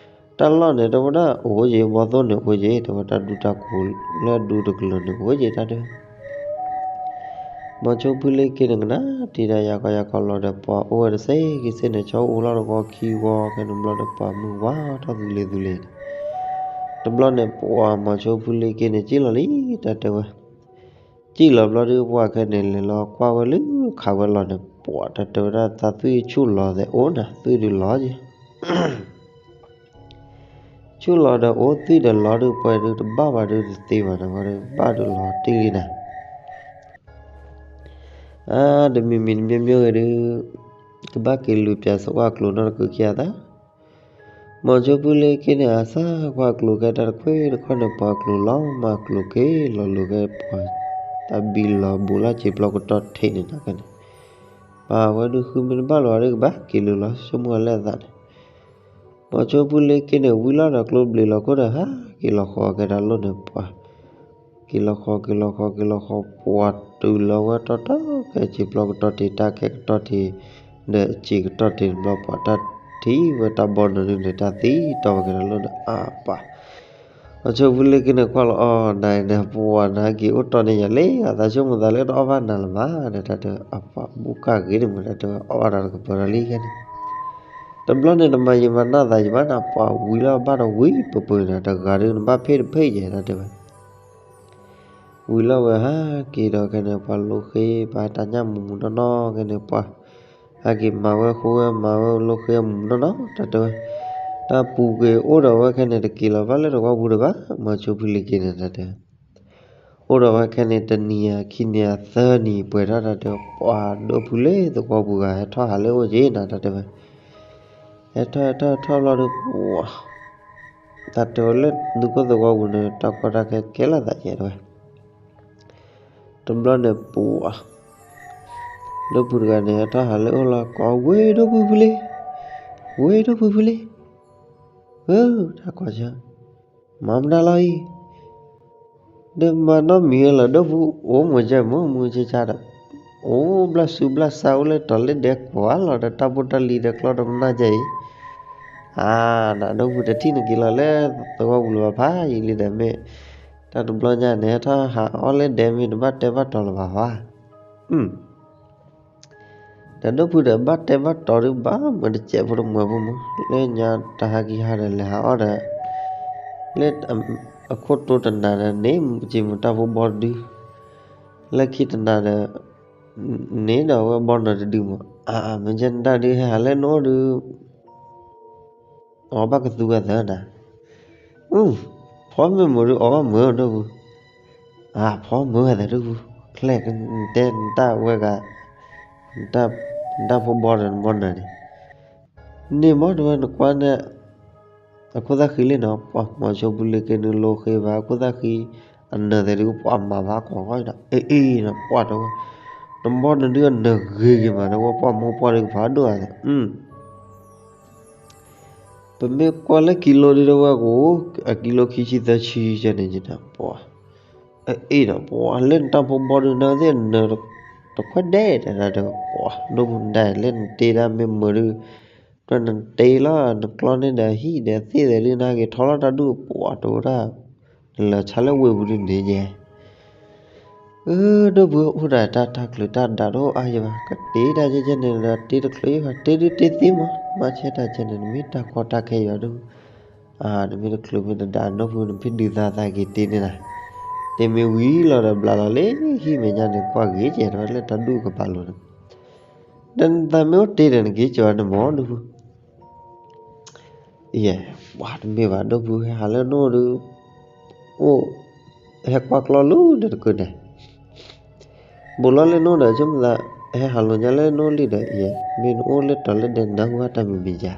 တၢ်လီၢ်န့ၣ် တဲဝဲဒၣ် အိၣ်ယ့ၤ ဘီသိၣ်န့ၣ် အိၣ်ယ့ၤ တဲဝဲ တၢ်ဒူတၢ်ကိးလၢဒူတကလုာ်န့ၣ် အိၣ်ယ့ၤ တၢ်တဲဝဲ မိၤဆိဖုလ့က့န့ၣ် ကနၣ်တံာ်တာ်ယၤကီယၤကီလီၤဒီး ပှၤအိၣ်ဝဲတစဲးက့ၤစ့ၢ်န့ၣ် ဆီအိၣ်လီၤတဂီၤခံဂီၤ ခဲန့ၣ်ဘျီဒီး ပှၤမုၢ်ဝါထီၣ်သူလ့ၤသူလ့ၤန့ၣ်, တဘျီန့ၣ် ပှၤမိၤဆိဖုလ့က့န့ၣ် စံၣ်လီၤလံ တၢ်တဲဝဲ, စံၣ်လီၤဘျီဒီး ပှၤခဲန့ၣ် လဲၤလီၤကွၢ်ဝဲလၢခးဝဲလီၤန့ၣ် ပှၤတၢ်တဲဝဲဒၣ် သးသွံၣ်ဆူၣ်လီၤသဲးအိၣ်နၤ သွံၣ်ဒုးလီၤက့ၤ ဆူၣ်လီၤဒီးအိၣ်သွံၣ်ဒီးလီၤဒုး ပှဲၤဒုးတဘၣ်ဘၣ်ဒုးတသ့ဘၣ်န့ၣ် ဝဲဒုးဘၣ်ဒုးလီၤတံၢ်လံနၤ, အါ တမံၤမံၤတမံၤမံၤဂ့ၤဒုး ကဘၣ်က့ၤလူၤပၠးသကွၢ်ကျိၤနီတကုာ်ခံဂၤသး, မိၤဆိဖုလ့က့န့ၣ် အစၢကွၢ်ကျိၤခဲတၢ်တခွ့တခီန့ၣ် ပှၤကျိၤလီၤမၢ်ကျိၤက့ၤလီၤလိၤခဲပှၤ တၢ်ဘံလီၤဘူးလီၤစံာ်ပျီကတီၢ်ထံးန့ၣ်နၤကန့ၣ်, ပှၤဝဲဒုးဃုမ့ၢ်တဘၣ်လီၤဝဲဒုးကဘၣ်က့ၤလူၤလီၤ ဆိကမိၣ်ဝဲလၢအသးန့ၣ် မိၤဆိဖုလ့က့န့ၣ် ဝံၤလီၤဒီးကျိဘျံးလီၤခိၣ်ဒီး ဟးက့ၤလီၤဃီၤကဲတၢ်လိၣ်န့ၣ်ပှၤ, က့ၤလီၤဃီၤ က့ၤလီၤဃီၤ က့ၤလီၤဃီၤ ပှၤတုၤလီၤဝဲတီတီခဲစံာ်ပျီကတီၢ်ထံး တၢ်ခဲကတီၢ်ထံး ဒီးစံာ်ကတီၢ်ထံးန့ၣ်ဘျီ ပှၤတၢ်ထံၣ်ဝဲတၢ်ဘီနီၢ်ဒုးန့ၣ် တၢ်သံတီၢ်ဝဲကဲတၢ်လိၣ်န့ၣ် အါပှၤ မိၤဆိဖုလ့က့န့ၣ် ကွၢ်လီၤအီၤနၤန့ၣ် ပှၤနဟးက့ၤအိၣ်တီန့ၢ်ယၤလံ အသးဆိကမိၣ်သးလၢတအီၣ်ဘၣ်နၤလၢၤဘၣ် တၢ်တဲအပှၤဘူးကၢ်ဂ့ၤန့ၣ်မ့ၢ် တၢ်တဲဝဲအီၣ်ဘၣ်ဒီးတကပၤဒီးလံခဲန့ၣ် တဘျီန့ၣ် နမၤယံာ်မၤနီၢ်သးယံာ်ဘၣ်နၤ ပှၤဝံၤလီၤဘၣ်ဒီးဝံၤပပၢၤနၤ တဂၤဒုးနဘၣ်ဖ့ၣ်တဖ့ၣ်ယဲ တၢ်တဲဝဲ ဝံၤလီၤဝဲဟးက့ၤဒီးခဲန့ၣ် ပှၤလိဃ့ဘၣ်တၢ်ညၣ်မူးမူးနီၢ်နီၢ်ခဲန့ၣ် ပှၤဟးက့ၤမၤဝဲဃိဝဲ မၤဝဲလိဃ့မူးနီၢ်နီၢ် တၢ်တဲဝဲ တၢ်ပူၤကွံာ်အိၣ်ဒီးဝဲခဲန့ၣ် တက့ၤလီၤဘၣ်လၢသဝီပူၤတဘၣ် မိၤဆိဖုလ့က့န့ၣ် တၢ်တဲ အိၣ်ဒီးဝဲခဲန့ၣ် တနံၤဧါ ခံနံၤဧါ သၢနံၤ ပှဲၤထီၣ် တၢ်တဲ ပှၤဒိၣ်ဖုလၢသဝီပူၤဂၤ ဟဲထီၣ်ဟးလၢအိၣ်က့နၤ တၢ်တဲဝဲ ဟဲထီၣ်ဟဲထီၣ်ဟဲထီၣ်ဘျီဒီး ပှၤ တၢ်တဲဝဲလၢဒူခိၣ်သဝီပူၤန့ၣ် တၢ်ကီတၢ်ခဲကဲလီၤသးယဲတဲဝဲ တဘျီန့ၣ် ပှၤ ဒိၣ်ဖုတဂၤန့ၣ် ဟဲထီၣ်ဟးလၢအိၣ်လီၤ ကိးဝဲဒိၣ်ဖုဖုလ့ ဝဲဒိၣ်ဖုဖုလ့ ဧၢ တၢ်ကိးဆၢ မၤမတၤလီၤအံၤ ဒီးမၤနီတမံၤလၢၤ ဒိၣ်ဖုအိၣ်မူကဲမုာ်မုာ်ဆါဆါဒီး အိၣ်ဘျၣ်စူဘျၣ်စၢ်အိၣ်လၢတီၤလၢဒဲးကွၢ်လီၤဒီး တၢ်ဖိတၢ်လံၤဒီးကျီဒီးမနုၤကဲအံၤ အါ နဒိၣ်ဖုတထံၣ်နက့ၤလီၤလၢသဝီပူၤလၢၤဘၣ်ဖးယံာ်လံဒီး မ့ၢ်တၢ်တဘျီညါန့ၣ် ဟဲထီၣ်ဟးအီၣ်လၢဒဲး မ့ၢ်တဘၣ်တဲဘၣ်တီၤလၢၤဘၣ်ဖး အ ဒီးဒိၣ်ဖုဒီးဘၣ်တဲဘၣ်တီၤဒုး ဘၣ်မၤတစဲးဖိတမှဲၤဖိမး လၢညါတဟါကံဟါဒီးလဲၤဟးအီၣ်ဒီး လၢအခိၣ်တိတနၤဒီးန့ၣ် က့ၤမုာ်တၢ်ဖိဘီတဒု လၢခံတနၤဒီး န့ၣ်ဒီးဝဲဘီနီၢ်တဒုမး အါ မ့ၢ်ကဲနတၢ်ဒုး ဟဲဟးလၢနအိၣ်ဒုး အီၣ်ဘၣ်ကသူဝဲသၢနၤ ဖီမ့ၢ်မုာ်ဒုး အီၣ်ဘၣ်မုာ်ဒိၣ်ဖု အါ ဖီမုာ်ဝဲသးဒိၣ်ဖု ချဲၣ်တဲနတၢ်ဝဲဂၤ နတၢ်ဖိဘီဒီးနဘီနီၢ်န့ၣ် န့ၣ်မ့ၢ်တဲဝဲနကွၢ်န့ၣ် အခိၣ်သၣ်ဃံလံနီၤ ပှၤမိၤဆိဖုလ့က့နုာ်လိဃ့ဘၣ် အခိၣ်သၣ်ဃံ အနၢၤသဲးဒုး ပှၤမၤဘၣ်ကွၢ်ကွၢ်ဒီး အ့ၣ်အ့ၣ်နီၤ ပှၤတဲဝဲ နဘီနဒုးအနၢၤဂ့ၤဂ့ၤမး တဲဝဲ ပှၤမိၢ်ပှၢ်ဒုးကဖးဒိၣ်အသး ပမ့ၢ်ကွၢ်လၢကံလိဒုး တဲဝဲကအိၣ် အကံလိခံဆံသၢဆံကဲန့ၣ်က့ၤနီၤ ပှၤ အ့ၣ်ဒီး ပှၤလၢနတၢ်ဖိဘီဒုး နသ့ၣ်နၢၤတခွဲးဒဲး တဲဒၣ်ဒီး ပှၤဒိၣ်ဖုနဒၣ် လၢနတ့ဒၣ်မ့ၢ်မုာ်ဒုး ဒီးနတ့လီၤ နကျီန့ၢ်ဒီးဟံၣ်ဒီးသ့ၣ်သဲးဒုး နဟဲက့ၤထီလီၤတၢ်ဒူၣ် ပှၤတဲဝဲဒၣ် နလၢဆါလၢဝ့ၢ်ပူၤဒုးန့ၣ်ယဲ အၢ ဒိၣ်ဖုအိၣ်ဒီးတၢ်တချုးတၢ်ဒးတအိၣ်အါယဘၣ် ကတ့တၢ်ကဲကဲန့ၣ်ဒီး တ့တချုးဘၣ် တ့ဒုးတ့သ့မး မၤဆဲးတၢ်ကဲန့ၣ် နမ့ၢ်တၢ်ကီတၢ်ခဲယွၤဒိၣ် အါ နမ့ၢ်တချုးမ့ၢ်တဒး ဒိၣ်ဖု နဖံဒုးသးသးက့ၤတ့န့ၣ်လီၤ တ့မ့ၢ်ဝံၤလီၤဒီး ဘျးလီၤလၢဟံၣ်မဲာ်ညါန့ၣ် ကွၢ်ဂ့ၤကဲ တဲဝဲလၢတၢ်ဒူၣ်ကပာ်လိၤန့ၣ် ဒီးနသးမ့ၢ်အိၣ်တ့ဒီး နက့ၤကၠီၤန့ၣ်မး ဒိၣ်ဖု ယဲ ပှၤတမ့ၢ်ဘၣ် ဒိၣ်ဖု ဟဲဟးလၢနအိၣ်ဒုး အိၣ် ဟဲကွၢ်ကျီလၢဒီးတကၢန့ၣ် ဘူးလီၤလၢနအိၣ်ဒီး ဆိကမိၣ်သး ဟဲဟးလိာ်ညါလၢနအိၣ်လံဒီး ယဲ မ့ၢ်နအိၣ်လၢတီၤလၢဒဲး နနၢ်ဟူဘၣ်တၢ်မံၤမံၤယါ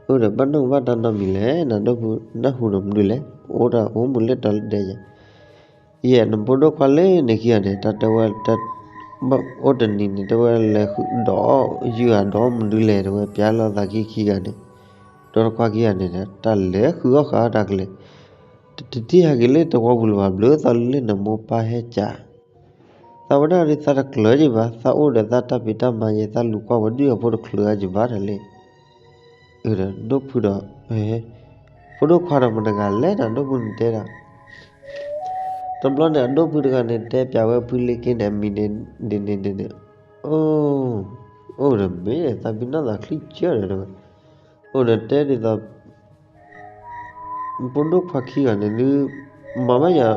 အိၣ်ဒီး ဘၣ်နၢ်ဟူဘၣ်တၢ်နီတမံၤလဲၣ် နဒိၣ်ဖု နၢ်ဟူဒီးမနုၤလဲၣ် အိၣ်ဒီးအိၣ်မူလၢတီၤလၢဒဲးယါ ယဲ နဖိဒိၣ်ခွါလၢန့ၣ်ခံဂၤန့ၣ် တၢ်တဲဝဲ တၢ် အိၣ်တနံၤန့ၣ် တဲဝဲလဲၤဃုဒီး ယုၢ်အဒီးမနုၤလဲၣ် တဲဝဲ ပျဲလီၤသးခံခံဂၤန့ၣ်, ဒီတခွါခံဂၤန့ၣ်ဒီး တၢ်လဲၤဃုအီၣ်ဃာ်အီၣ်တၢ်ကလဲာ်, တထံၣ်ဟဲက့ၤလၢသဝီပူၤလၢၤဘၣ် ဘျုးသီလၢလၢ်န့ၣ် မိၢ်ပၢ်ဟဲကၠး သးဝဲဒၣ်ဒ်သးတကျၢၤက့ၤဘၣ်, သးအိၣ်ဒီးသးတၢ်ဖံးတၢ်မၤယဲ သးလူၤကွၢ်ဝဲဒုၣ်အဖိတချုးအက့ၤဘၣ်တၢ်လံ. ဒီးဒိၣ်ဖုဒီး ဖိဒိၣ်ခွါဒီးမတၤတဂၤလဲၣ်န့ၣ် ဒိၣ်ဖုန့ၣ်တဲဒီး တဘျီန့ၣ် အဒိၣ်ဖုတဂၤန့ၣ် တဲပျးဝဲဖုလ့က့န့ၣ်အမံၤန့ၣ်ဒ်န့ၣ်ဒ်န့ၣ်, အိၣ်ဒီးမ့ၢ်သးပ့ၤနီၣ်သးချံကၢၢ်ဒီးတဲဝဲ, အိၣ်ဒီးတဲဒ်သိး ဖိဒိၣ်ခွါခံဂၤန့ၣ်ဒုး မၤဘၣ်ယၤ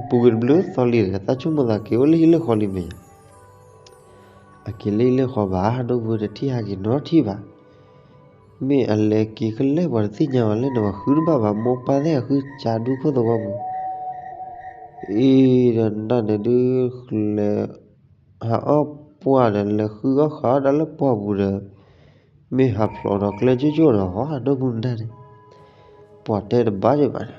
ပူၤကွံာ်တဘျုးသီလံဒီး သးဆိကမိၣ်သးက့ၤအိၣ်လၢဟံၣ်လၢဃီလံမ့ၢ်ဧါ. အက့ၤလၢဟံၣ်လၢဃီဘၣ် ဒိၣ်ဖုတထံၣ်ဟဲက့ၤနီတထံၣ်ဘၣ်. မ့ၢ်အလဲၤက့ၤကလဲၣ်ပှၤတသ့ၣ်ညါဘၣ်လၢန့ၣ် ပှၤဃုတဘၣ်ဘၣ် မိၢ်ပၢ်သ့ၣ်အဃုကၢဒူခိၣ်သဝီပူၤ အံၤဒီးနတၢ်န့ၣ်ဒုး လဲၤဟးအီၣ်ပှၢ်ဒီး လဲၤဃုအီၣ်ဃာ်အီၣ်တၢ်လၢပှၢ်ပူၤဒီး မ့ၢ်ဟးဖျိးဒီးကျဲကၠိကၠိဒီး ဒိၣ်ဖုနတၢ်န့ၣ် ပှၤတဲတဘၣ်ဒံးဘၣ်န့ၣ်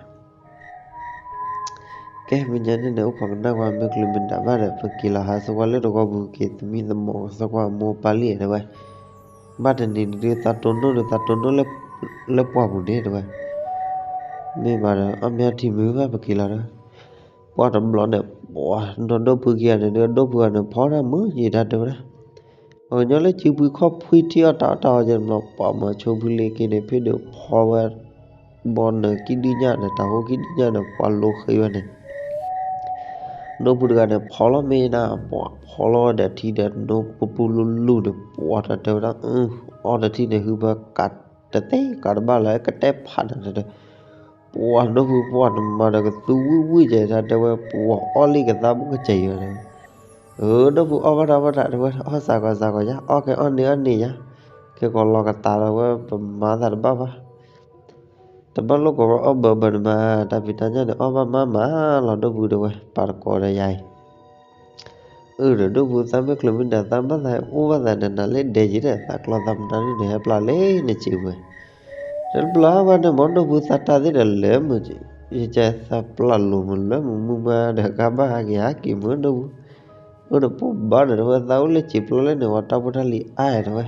ကဲ မ့ၢ်ညါန့ၣ်န့ၣ် အိၣ်ခိးကနၣ်ကွၢ် မ့ၢ်ချုးမ့ၢ်ဒၣ်ဘၣ်ဒီး ပက့ၤလီၤဟးသကွၢ်လၢသဝီပူၤ က့ၤသမံသမိးသကွၢ်မိၢ်ပၢ်လံတဲဝဲ, ဘၣ်တနံၤန့ၣ်ဒုး သးတိၢ်နီၣ်ဒီး သးတိၢ်နီၣ်လၢပှၢ်ပူၤန့ၣ်တဲဝဲ, မ့ၢ်ဘၣ်ဒီး အီၣ်မ့ၢ်အီထံမုၢ်ဘၣ် ပက့ၤလီၤဒီး ပှၢ်တဘျီန့ၣ် ပှၤဒီးဒိၣ်ဖုခံဂၤန့ၣ်ဒုး ဒိၣ်ဖုဂၤန့ၣ် ဖီတၢ်မုာ်ယံာ်တၢ်တဲဝဲဒၣ် ပှၤကညီလၢစုဖှံခီၣ်ဖှံထံအီၣ်တၢ်အီၣ်တၢ်အီကဲတဘျီ ပှၤမၤဆိဖုလ့က့န့ၣ် ဖ့ၣ်ဒုးဖီဝဲ ဘီနၢၤခံဒုညၣ်ဒီး တၢ်ဟူခံဒုညၣ်ဒီး ပှၤလိဃ့ဝဲန့ၣ် ဒိၣ်ဖုတဂၤန့ၣ် ဖီလီၤမ့ၢ်နၤ ပှၤဖီလီၤဝဲဒီးထံဒီး နိပူပူလူလူန့ၣ် ပှၤတၢ်တဲဝဲဒၣ် အီၣ်တထံၣ်န့ၣ် ဟုပကးတသ့ကးတဘၣ်လၢကတဲဖးနၤတၢ်တဲ ပှၤဒိၣ်ဖုပှၢ်နမၤဒီးကသူဝံၣ်ဝံၣ်ကဲ တၢ်တဲဝဲ ပှၤအီၣ်လံကသးဘူးကစဲးယၤဒီး အၢ ဒိၣ်ဖုအီၣ်ဘၣ်တၢ်ဘၣ်တၢ်တဲဝဲ အီၣ်စှၤကီးစှၤကီးယါ အီၣ်ကဲအီၣ်န့ၢ်အီၣ်န့ၢ်ယါ ကဲကီးလီၤကသးဒီးဝဲ ပမၤသးတဘၣ်ဘၣ် တဘၣ်လိၣ်ကီးဝဲအီၣ်ဘၢဘၢန့ၣ်မး တၢ်ဖံးတၢ်ညၣ်န့ၣ် အီၣ်ဘၣ်မးမးလီၤ ဒိၣ်ဖုတဲဝဲ ပာ်တကိးဒီးယၤအံၤ အၢ ဒီးဒိၣ်ဖုသးမ့ၢ်ချုးမ့ၢ်ဒၣ်သးဘၣ်သးအိၣ်ဘၣ်သးဒီးနၤလၢဒဲယံၤဒီး သးကျီသးမနုၤန့ၣ် ဟဲပျၢ်လၢနစံးဝဲ တဘျီဟးဘၣ်န့ၣ် မ့ၢ်ဒိၣ်ဖုသးတၢ်သ့ၣ်ဒီးလၢမုာ် ယကဲသးပျၢ်လိာ်မုာ်လၢမုာ်မုာ်မးဒီး ကဘၣ်ဟးက့ၤဟးက့ၤမုာ်ဒိၣ်ဖု အိၣ်ဒီးပိာ်ဘၣ်ဒီးတဲဝဲ သးအိၣ်လၢစံးပျီလၢန့ၣ် ပှၤတၢ်ဖိတၢ်လံၤအါတဲဝဲ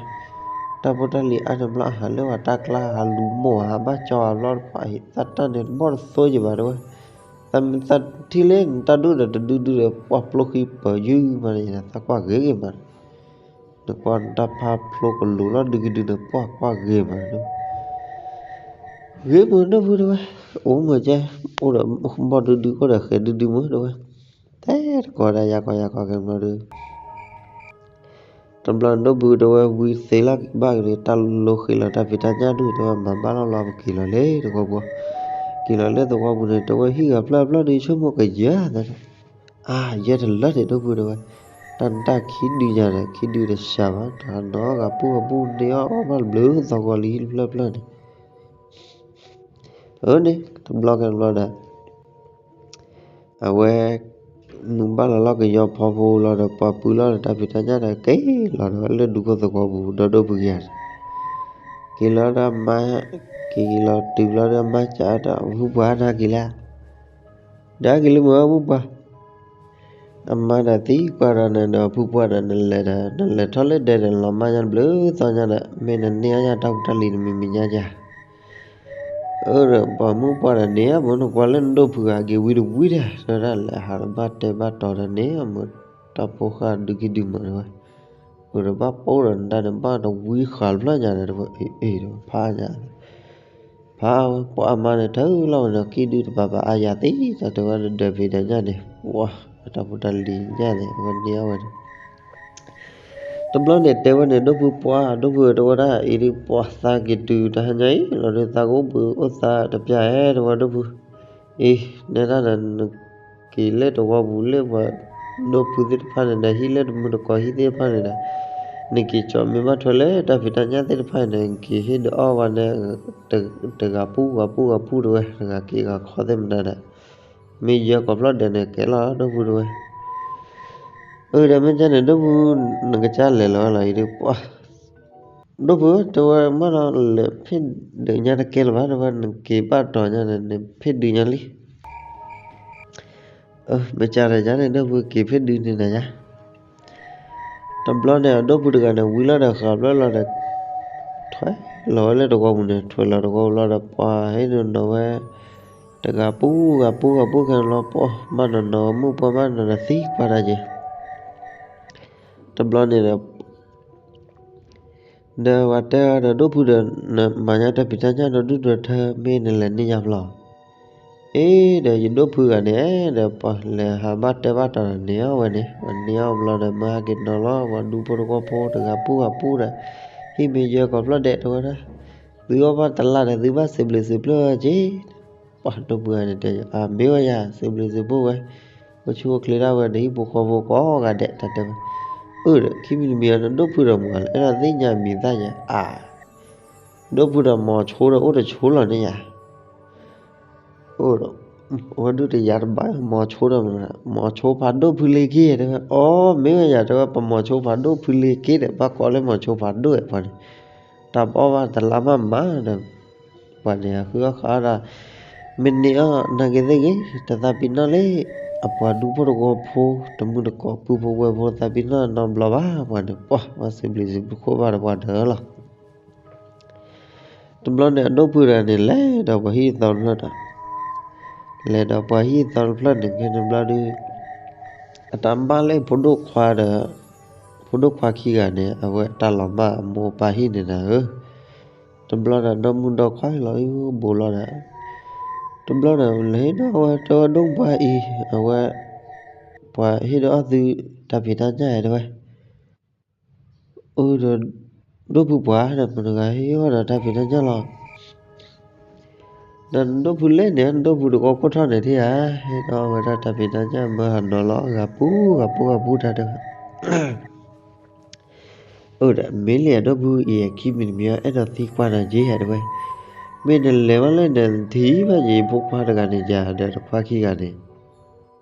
တၢ်ဖိတၢ်လံၤအါန့ၣ်ဘျီ အဟးလၢပှၤတၢ်ကျါ ဟးလူၤမိၢ်ဟးဘၣ်ကၠီအဘျီတဖၣ်အံၤ သးတၢ်န့ၣ်တဘီၣ်တသိးယံၤဘၣ်တဲဝဲ သးမ့ၢ်သးထံၣ်လၢနတၢ်ဒူၣ်ဒီးတဒုဒုဒီး ပှၤပျိဃံပၢၤယုၢ်မးန့ၣ် သးကွၢ်ဂ့ၤဂ့ၤမးန့ၣ် နကွၢ်နတၢ်ဖးဖျိကလူၤလီၤဒုကဒုန့ၣ် ပှၤကွၢ်ဂ့ၤမးန့ၣ် ဂ့ၤမုာ်ဒိၣ်ဖုတဲဝဲ အိၣ်မုာ်ကဲ အိၣ်ဒီးဘီၣ်ဒုဒု အိၣ်ဒီးဃဲၤဒုဒုမုာ်တဲဝဲ တဲတကိးဒၣ်ယၤကီးယၤကီးကဲဘျီဒီး တဘျီဒိၣ်ဖုတဲဝဲ ဝံသ့လီၤဘၣ်က့ၤဒီး တၢ်လိဃ့လီၤတၢ်ဖံးတၢ်ညၣ်ဒုၣ်တဲဝဲ မၤဘၣ်လီၤလီၤ ပက့ၤလီၤလၢသဝီပူၤ က့ၤလီၤလၢသဝီပူၤန့ၣ် တဲဝဲဟံၣ်ဂၤဖျၢၣ်ဖျၢၣ်ဒုး ဆိကမိၣ်ကယၢၢ်သး အါ ယဲၢ်တလၢန့ၣ် ဒိၣ်ဖုတဲဝဲ, တၢ်နတၢ်ခံဒုညါဒီး ခံဒုတစှၤဘၣ်, တၢ်နီၢ်ဂၤပူၤဂၤပူၤန့ၢ်အီၣ်အီၣ်ဘၣ် ဘျုးသီဂီၤလံ ဟံၣ်ဖျၢၣ်ဖျၢၣ်န့ၣ်, အၢန့ၣ် တဘျီကဲတဘျီဒီး အဝဲ မုၢ်ဘၣ်လီၤလီၤကယီဖီဖိလီၤဒီး ပှၤပုၢ်လီၤဒီး တၢ်ဖံးတၢ်ညၣ်ဒီး က့ၤလီၤဒီး လၢဒူခိၣ်သဝီပူၤ ဒီးဒိၣ်ဖုကယၤန့ၣ် က့ၤလီၤဒီးမါ, က့ၤလီၤတုၤလီၤဒီးမါစံးဒီး မုၢ်ပှၢ်နၤက့ၤလၢ ဒီးက့ၤလၢမုၢ်အီၣ်မုၢ်ပှၢ်, အမါဒီးသံကွၢ်ဒီးနၤဒီး ဖုပှၢ်ဒီး နလဲၤဒီး နလဲၤထီၣ်လၢဒဲဒီး လီၤမၢ်ညါတဘျုးသီညါဒီး မ့ၢ်နန့ၢ်အီၣ်ညါတၢ်ဖိတၢ်လံၤတမံၤမံၤညါယၤ, အၢဒီး ပှၤမုၢ်ပှၢ်ဒီးန့ၢ်အီၣ်မုၢ် နကွၢ်လၢနဒိၣ်ဖုဂၤက့ၤဝံတဝံဒီး တၢ်လဲၤဟးတဘၣ်တဲဘၣ်တီၤဒီးန့ၣ် မ့ၢ်တၢ်ဖိဃၢ်ဒုးကံဒုးမးတဝဲ, အၢဒီးဘၣ်ပိၢ်ဒီးနတၢ်န့ၣ် ဘၣ်တဝံဃာ်တဖျၢၣ်ညါဒီးတဝဲ အ့ၣ်အ့ၣ်ဒီးဖးညါ ဖးဝဲ ပှၤအမါန့ၣ် ထၢလီၤဝဲဒီး ကံဒုတပၤပၤအါယၤသ့ တၢ်တဲဝဲဒီး ဒၢးဖံးဒၢးညၣ်န့ၣ် ပှၤအတၢ်ဖိတၢ်လံၤညါန့ၣ် အဝဲန့ၢ်အီၣ်ဝဲန့ၣ် တဘျီန့ၣ် တဲဝဲန့ၣ် ဒိၣ်ဖုပှၢ် ဒိၣ်ဖုတဲဝဲဒၣ် အံၤဒုး ပှၤသးက့ၤတုၤတဟါညါအံၤလီၤဒီး သးကအိၣ်ဘှံးအိၣ်သါတပျၢ်ဧဲ တဲဝဲဒိၣ်ဖု အံၤ နဲဒၣ်ဒီး နက့ၤလၢသဝီပူၤလၢပှၤဒိၣ်ဖုသ့ၣ်တဖၣ်န့ၣ်ဒီး ဟံၣ်လၢတမုၢ်တကိးဟံၣ်သ့ၣ်တဖၣ်န့ၣ်ဒီး နက့ၤကၠီမ့ၢ်ဘၣ်ထွဲလၢတၢ်ဖံးတၢ်ညၣ်သ့ၣ်တဖၣ်န့ၣ်ဒီး နက့ၤဟ့ၣ်ဒီးအီၣ်ဝဲန့ၣ် တဂၤပူၤဂၤပူၤဂၤပူၤတဝဲ တဂၤက့ၤဂၤခီသ့ၣ်မနုၤဒီး မ့ၢ်ယဲၢ်ကီးဖျီၣ်ဒဲးန့ၣ် ကဲလီၤဒိၣ်ဖုတဝဲ အၢဒီးမ့ၢ်ကဲန့ၣ် ဒိၣ်ဖု နကစၢ်လဲၤလီၤဝဲလီၤအံၤဒုး ပှၤ ဒိၣ်ဖု တဲဝဲမ့ၢ်ဒီးလဲၤဖ့ၣ်ဒုးညါတကဲလၢၤဘၣ် တဲဝဲ နက့ၤဘၣ်တီၤညါန့ၣ် နဖ့ၣ်ဒုးညါလံ အၢ မ့ၢ်ကဲဒီးယၤန့ၣ် ဒိၣ်ဖုက့ၤဖ့ၣ်ဒုးန့ၢ်နၤယၤ တဘျီန့ၣ် အဒိၣ်ဖုတဂၤန့ၣ် ဝံလီၤဒီးဃးဘျၢလီၤဒီး ထွဲလီၤဝဲလၢတဝီပူၤန့ၣ် ထွဲလီၤတဝီပူၤလီၤဒီး ပှၤဟ့ၣ်နီၤနီၤဝဲ တဂၤပူၤဂၤပူၤဂၤပူၤခဲလီၤ ပှၤဘၣ်နီၤနီၤမုၣ်ပှၢ်ဘၣ်နီၤဒီးသံကွၢ်တၢ်က့ၤ တဘျီန့ၣ်ဒီး ဒီးပှၤတဲဒီးဒိၣ်ဖုဒီး နမၤညါတၢ်ဖံးတၢ်ညၣ်ဒီးဒုၣ်ဒီးထၢ မ့ၢ်နလဲၤန့ၢ်ယါဘျီ အ့ ဒီးယဒိၣ်ဖုဂၤန့ၣ် ဒီးပှၤလဲၤဟးဘၣ်တဲဘၣ်တၢ်ဒီးန့ၢ်အီၤဝဲန့ၣ် ပှၤန့ၢ်အီၤဘျီဒီး မၢဟဲက့ၤနီၤလီၤ ပှၤဒူဖိတဝီဖိတဂၤပူၤဂၤပူၤဒီး ဟံၣ်မ့ၢ်ယၢၤကိးဖျၢၣ်ဒဲးတဝဲဒၣ် သုအီၣ်ဘၣ်တလါဒီးသုဘၣ်စံးဘျုးစံးဖှိၣ်က့ၤ ပှၤဒိၣ်ဖုဂၤန့ၣ်တဲ အမ့ၢ်ဝဲယၤ စံးဘျုးစံးဖှိၣ်ဝဲ အိၣ်ဆူၣ်အိၣ်ချ့ဒၣ်ဝဲ နဟံၣ်ဖိဃီဖိကိးဂၤဒဲး တၢ်တဲဝဲ အၢ ဒီးခံမံၤတမံၤအံၤ နဒိၣ်ဖုဒီးမုၢ်ဂၤလၢ အဲၣ်ဒိးသ့ၣ်ညါမံၤသၣ်ယၤ အါ ဒိၣ်ဖုဒီးမီၤဆိဒီးအိၣ်တဆိလီၤန့ၣ်ယၤ အိၣ်ဒီး အဝဲဒုးတယၤတဘၣ် မီၤဆိဒီး မီၤဆိဖးဒိၣ်ဖုလ့ၤက့ၤ တဲဝဲ အီ မ့ၢ်ဝဲယၤ တဲဝဲ ပမီၤဆိဖးဒိၣ်ဖုလ့ၤက့ၤဒီး ဘၣ်ကိးလၢမီၤဆိဖးဒိၣ်ဝဲပှၤန့ၣ် တၢ်ဘၣ်အီၣ်ဘၣ်တလါမးမးဒီး ပှၤန့ၣ် အဃုအီၣ်ဃုအီဒီး မ့ၢ်န့ၢ်အီၣ်နာ်က့ၤသ့ၣ်ဂ့ၤ တသးပ့ၤနီၣ်လၢ အပှၤဒူဖိတဝီဖိ တမုၢ်တကိး ပုၢ်ဖိဝဲၢ်ဖိ သးပ့ၤနီၣ်နီတဘျီဘၣ် ပှၤန့ၣ် ပှၤဘၣ်စံးဘျုးစံးဖှိၣ်ဘၣ်ဒီးပှၤဒီးလီၤ တဘျီန့ၣ် အဒိၣ်ဖုတဂၤန့ၣ် လဲၤဒီးပှၤဟံၣ်သီတဖျၢၣ်ဒီး လဲၤဒီးပှၤဟံၣ်သီတဖျၢၣ်န့ၣ် ဖဲန့ၣ်ဘျီဒီး အတၢ်ဘၣ်လၢဖိဒိၣ်ခွါဒီး ဖိဒိၣ်ခွါခံဂၤန့ၣ် အဝဲတၢ်လီၤမၢ်အမိၢ်အပၢ်ဟံၣ်န့ၣ်ဒီးဧၢ, တဘျီဒီး ဒီမုၢ်ဒီခွါလီၤအူဘိးလီၤဒီး တဘျီန့ၣ် လဲၤဟ့ၣ်ဒီးဝဲ တဲဝဲဒိၣ်ပှၢ်အံၤ အဝဲ ပှၤဟ့ၣ်ဒီးအီၣ်သုတၢ်ဖံးတၢ်ညၣ်တဲဝဲ အၢ ဒီး ဒိၣ်ဖုပှၤဒီး မတၤဂၤဟ့ၣ်အီၣ်ဒီးတၢ်ဖံးတၢ်ညၣ်လီၤ. ဒီးနဒိၣ်ဖုလဲၣ်န့ၣ် နဒိၣ်ဖုတကိးခိၣ်ထီၣ်န့ၣ်ထံၣ်ဧါ, ဟ့ၣ်ဒီးအီၣ်ဝဲဒၣ်တၢ်ဖံးတၢ်ညၣ်မၢဟးနီၤလီၤ အဂၤပူၤဂၤပူၤဂၤပူၤတၢ်တဲဝဲ အၢ ဒီးမ့ၢ်လၢအဒိၣ်ဖုအံၤ ခံမံၤတမံၤ အဲၣ်ဒိးသံကွၢ်နၤက့ၤဧါတဲဝဲ, မ့ၢ်နလဲၤဘၣ်လၢနထံၣ်ဘၣ်ယဖိခွါတဂၤန့ၣ် ယၤဒီးတခွါခံဂၤန့ၣ်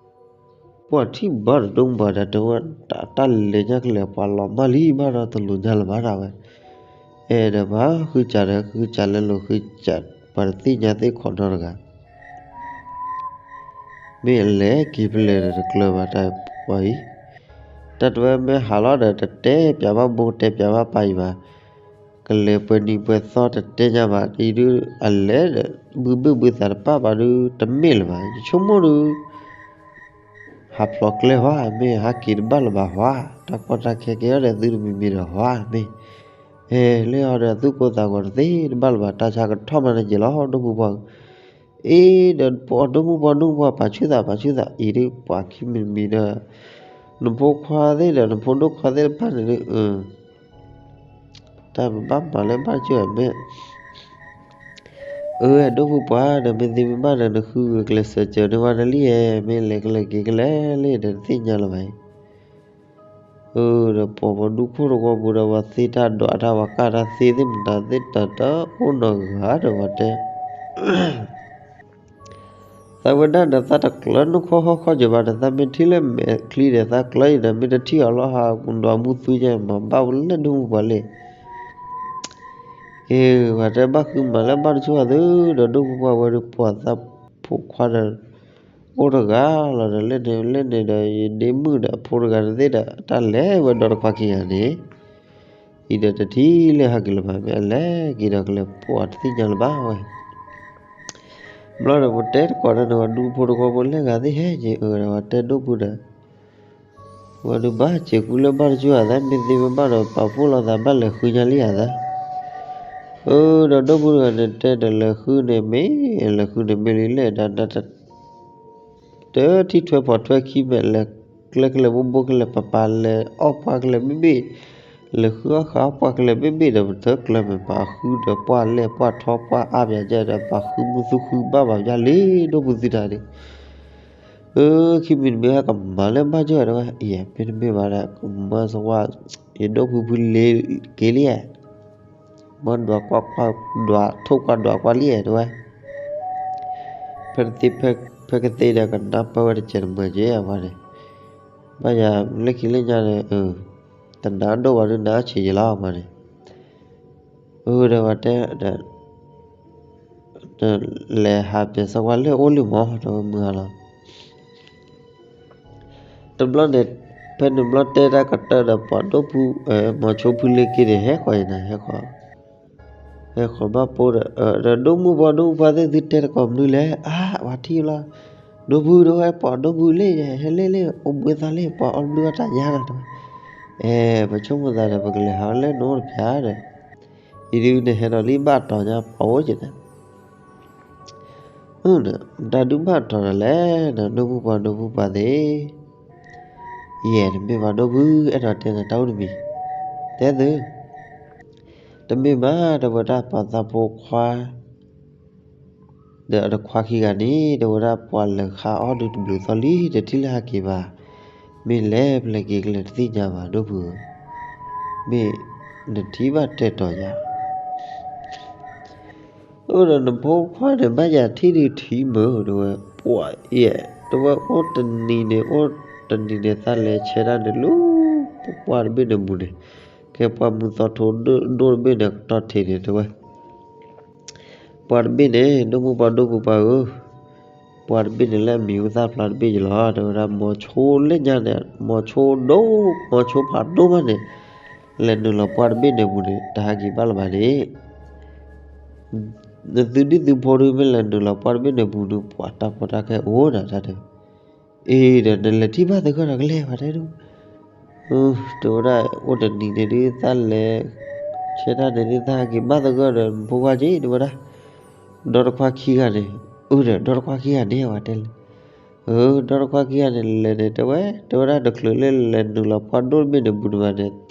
ပှၤထံၣ်ဘၣ်တဒိၣ်မးဒီးတဲဝဲ တၢ်လဲၤညါကလဲၤ ပှၤလီၤမၢ်လံဘၣ်ဒီးတလိၤညါလၢၤဘၣ်ဒၣ်ဝဲ, အဲၣ်ဒီးပှၤဃုစၢ်ဒီးဃုစၢ်လၢလိၤဃုစၢ် ပှၤတသ့ၣ်ညါသ့ၣ်ခိးနီတဂၤ မ့ၢ်အလဲၤက့ၤဖဲလဲၣ်ဒီးတကျၢၤဘၣ်တၢ်ပှၤအံၤ, တၢ်တဝဲမ့ၢ်ဟးလီၤဒီးတတဲပၠးဘၣ်ဘိတဲပၠးဘၣ်ပၢ်အံၤဘၣ်, ကလဲၤပှဲၤနံၤပှဲၤသီတတဲညါဘၣ် အံၤဒုးအလဲၤဒီး ဘုဘ့ၣ်ဘုသးတပၣ်ဘၣ်ဒုး တမ့ၢ်လၢၤဘၣ် ယဆိကမိၣ်ဒုး ဟးဖျိးကျဲဟီ မ့ၢ်ဟးက့ၤတဘၣ်လၢၤဘၣ်ဟီ, တၢ်ကီတၢ်ခဲကဲထီၣ်ဒီးသုတမံၤမံၤဒီးဟီ မ့ၢ် ဟဲလၢဟီဒီးသုကိးသးဂီၤတသ့ တဘၣ်လၢၤဘၣ် တၢ်ဆါကထီၣ်မးန့ၣ်က့ၤလီၤ ဒိၣ်မူပှၢ်ဧၢ, အ့ ဒီးပှၤဒိၣ်မူပှၢ်ဒိၣ်မူပှၢ် ပာ်ဆူၣ်သးပာ်ဆူၣ်သး အံၤဒုးပှၤခံမံၤတမံၤဒီး နဖိခွါသ့ၣ်ဒီး နဖိဒိၣ်ခွါသ့ၣ်တဖၣ်န့ၣ်ဒုး တၢ်ပဘၣ်မၤလၢဘၣ်ကၠိၣ်မ့ၢ် အၢ ဒိၣ်မူပှၢ်ဒီး မ့ၢ်သ့မ့ၢ်ဘၣ်ဒီး နဃုဂုာ်ကျဲးစၢးစၢၤန့ၢ်ဝဲတလံဧါ, မ့ၢ်လဲၤကလဲၤက့ၤကလဲၤလံဒီးတသ့ၣ်ညါလၢၤဘၣ်အံၤ, အၢ ဒီးပှၤပှၤဒူခိၣ်တဝီပူၤဒီး ပှၤသ့တၢ်ဒွးတၢ် ပှၤကၣ်တၢ်သ့သ့ၣ်မတၤသ့ၣ်တၢ်တအိၣ်နီတဂၤဒီးပှၤတဲ သးဝဲဒၣ်ဒီးသးတကျၢၤနီၢ်ခိဟီၣ်ခီၣ်ကၢၤဘၣ်ဒီး သးမ့ၢ်ထံၣ်လၢမဲာ်ချံဒီး သးကျၢၤအံၤဒီး မ့ၢ်တထံၣ်အီၤလီၤဟးဒွးမူသူယဲၢ် မၤဘၣ်ဝဲလၢဒိၣ်မူပှၢ်လံ အ့ ပှၤတဲဘၣ်ဃုမၤလၢဘၣ်တဆူၣ်အသုဒီး ဒိၣ်မူပှၢ်ဝဲဒီး ပှၤသးဖိခွါဒီး အိၣ်တဂၤလီၤဒီး လၢန့ၣ်လၢန့ၣ်ဒီး ယဒ့မုၣ်ဒီးအဖိတဂၤတသ့ဒီး တၢ်လဲၤဝဲဒီးတခွါခံဂၤန့ၣ် အံၤဒီးတထံၣ်လၢဟဲက့ၤလၢၤဘၣ် မ့ၢ်အလဲၤက့ၤဒီးကလဲၤ ပှၤတသ့ၣ်ညါလၢၤဘၣ်ဝဲ ဘျီဒီးပတဲတကိးဒီးန့ၣ် ပှၤဒူဖိတဝီဖိလၢဂၤသ့ၣ်ဟဲက့ၤအၢဒီး ပှၤတဲဒိၣ်ဖုဒီး ဝဲဒုးဘၣ်စဲးကူလၢဘၣ်တကၠူၣ်အသး မ့ၢ်သ့မ့ၢ်ဘၣ်ဒီး ပာ်ဖှိၣ်လီၤသးဘၣ်လဲၤဃုညါလံအသး, အၢ ဒီးဒိၣ်ဖုတဂၤန့ၣ်တဲဒီး လဲၤဃုန့ၣ်မ့ၢ် လဲၤဃုန့ၣ်မ့ၢ်လံလဲၣ်ဒီး တၢ်ထံၣ်ထွဲဖီထွဲခံမဲာ် လဲၤကျဲကလဲၤဘိဘိကလဲၤ ပပာ်လဲၤအီၣ်ပှၢ်ကလဲၤဘ့ၣ်ဘ့ၣ်, လဲၤဃုအီၣ်ဃာ်အီၣ်ပှၢ်ကလဲၤဘ့ၣ်ဘ့ၣ်ဒီး ပတၢ်ကျၢၤမဲာ် ပာ်ဃုဒီးပှၢ်လဲၢ်ပှၢ်ထီပှၢ်အါပၠးကဲဒီး ပာ်ဃုမုၢ်သူဃုဘၣ်ဘၣ်ယါလံ ဒိၣ်ဖုသုတၢ်န့ၣ် အၢ ခံမံၤတမံၤဟဲကမၤလၢဘၣ်ကၠိၣ်တဲဝဲ အံၤ မ့တမ့ၢ်ဘၣ်ဒီး ကမၤစဝါ ယဒိၣ်ဖုဖုလ့ၤက့ၤလံဧါ, မ့ၢ်ဒွးကွၢ်ကွၢ် ဒွးထိၣ်ကွၢ်ဒွးကွၢ်လံဧါတဲဝဲ, ဖဲကသ့ ဖဲကသ့ဒီး ကနၢ်ပၢၢ်ဝဲတစဲးတမှဲၤက့ၤအဝဲန့ၣ်, ဘၣ်ယၤ လၢခံလၢညါန့ၣ် တနၢ်ဒိၣ်ဝဲဒုးနၢ်ဆံးယံၤလီၤအဝဲန့ၣ်, အၢ ဒီးဝဲတဲ လဲၤဟးပၠးစဝါလၢအိၣ်လံမး တဲဝဲမုၢ်ဟါလီၤ တဘျီန့ၣ် ဖဲန့ၣ်ဘျီတဲတၢ်ကတၢၢ်ဒီးပှၤဒိၣ်ဖု, မိၤဆိဖုလ့က့န့ၣ် ဟဲဃီၤအံၤနၤ ဟဲဃီၤ, ဟဲဃီၤဘၣ်ပိဒီး, ဒီးဒိၣ်မုၣ်ပှၢ်ဒိၣ်မုၣ်ပှၢ်သ့ၣ် သုတဲတကိးမနုၤလဲၣ်, အါ ပှၤထံၣ်လီၤ, ဒိၣ်ဖုဒိၣ်ဝဲ ပှၤဒိၣ်ဖုလ့ၣ်ယဲ ဟဲလ့ၣ်လ့ၣ် အိၣ်ဘှံးသးလ့ၣ် ပှၤအီၣ်ဘျုးအီၣ်တၢ်ယါနၤတဲဝဲ, အဲ ပဆိကမိၣ်သးဒီး ပကလဲၤဟးလၢနအိၣ်တပျၢ်ဒီး, အံၤဒုးနဟဲဒီးလံဘၣ်တီၤညါပှၤအိၣ်က့ၤနၤ အၢ တၢ်ဒုးဘၣ်တီၤဒီးလဲၣ် နဒိၣ်မုၣ်ပှၢ်ဒိၣ်မုၣ်ပှၢ်သ့ၣ်, ယဲၢ်တမ့ၢ်ဘၣ်ဒိၣ်ဖု အဲၣ်ဒိးတဲနၤတၢ်အိၣ်တမံၤ, တဲသု, တမ့ၢ်ဘၣ် တဲဝဲဒၣ်ပှၤသးဖိခွါ ဒီးအတခွါခံဂၤန့ၣ် တဲဝဲဒၣ်ပှၤလဲၤဃါအီၣ်ဒုးတဘျုးသီလံ တထံၣ်လၢဟဲက့ၤဘၣ်, မ့ၢ်လဲၤဖဲလဲၣ်က့ၤကလဲၤတသ့ၣ်ညါဘၣ်ဒိၣ်ဖုဧၢ, မ့ၢ်နထံၣ်ဘၣ်တဲတီၤယၤ အိၣ်ဒီးနဖိခွါန့ၣ် ဘၣ်ယၤထံၣ်ဒုးထံၣ်မုာ် တဲဝဲ, ပှၤယဲၢ် တဲဝဲအိၣ်တနံၤန့ၣ် အိၣ်တနံၤန့ၣ် သးလဲၤဆဲးတၢ်န့ၣ်လၢ ပှၢ်တဘ့ၣ်န့ၣ်ပူၤန့ၣ်, ကဲပှၢ်မုၢ်သီထိဒိၣ်တဘ့ၣ်န့ၣ် ကတီၢ်ထံးန့ၣ် တဲဝဲ ပှၢ်တဘ့ၣ်န့ၣ် ဒိၣ်မုၣ်ပှၢ်ဒိၣ်မုၣ်ပှၢ်ဧၢ, ပှၢ်တဘ့ၣ်န့ၣ်လၢအမံၤဟူသၣ်ဖျါတဘ့ၣ်ယလီၤ တဲဝဲဒၣ် မိၤဆိလၢညါန့ၣ် မိၤဆိဒိၣ် မိၤဆိဖးဒိၣ်မးန့ၣ်, လဲၤနုာ်လီၤပှၢ်တဘ့ၣ်န့ၣ်ပူၤန့ၣ် တဟးက့ၤဘၣ်လၢၤဘၣ်န့ၣ် နသုဒံၣ်သုဖိဒုး မ့ၢ်လဲၤနုာ်လီၤပှၢ်တဘ့ၣ်န့ၣ်ပူၤဒုး ပှၤတၢ်ကီတၢ်ခဲအိၣ်ဒီးတၢ်တဲ, အ့ဒီး နလဲၤထံၣ်ဘၣ်သဂၢၢ်ဒီးကလဲၤဘၣ်တဲဒုး, တဲဝဲဒၣ် အိၣ်တနံၤန့ၣ်ဒုး သးလဲၤဆဲးတၢ်န့ၣ်ဒုး သးဟးက့ၤဘၣ်သဂၢၢ်ဒီး နဖိခွါက့ၤ တဲဝဲဒၣ်, ဒီတခွါခံဂၤန့ၣ်, အၢဒီး ဒီတခွါခံဂၤန့ၣ် ဝဲတဲလဲၣ်, အၢ ဒီတခွါခံဂၤန့ၣ် လဲၤန့ၣ် တဲဝဲ တဲဝဲဒၣ် တချုးလၢလဲၤနုာ်လီၤပှၢ်ဒိၣ်တဘ့ၣ်န့ၣ်ပူၤန့ၣ်ဘၣ်န့ၣ်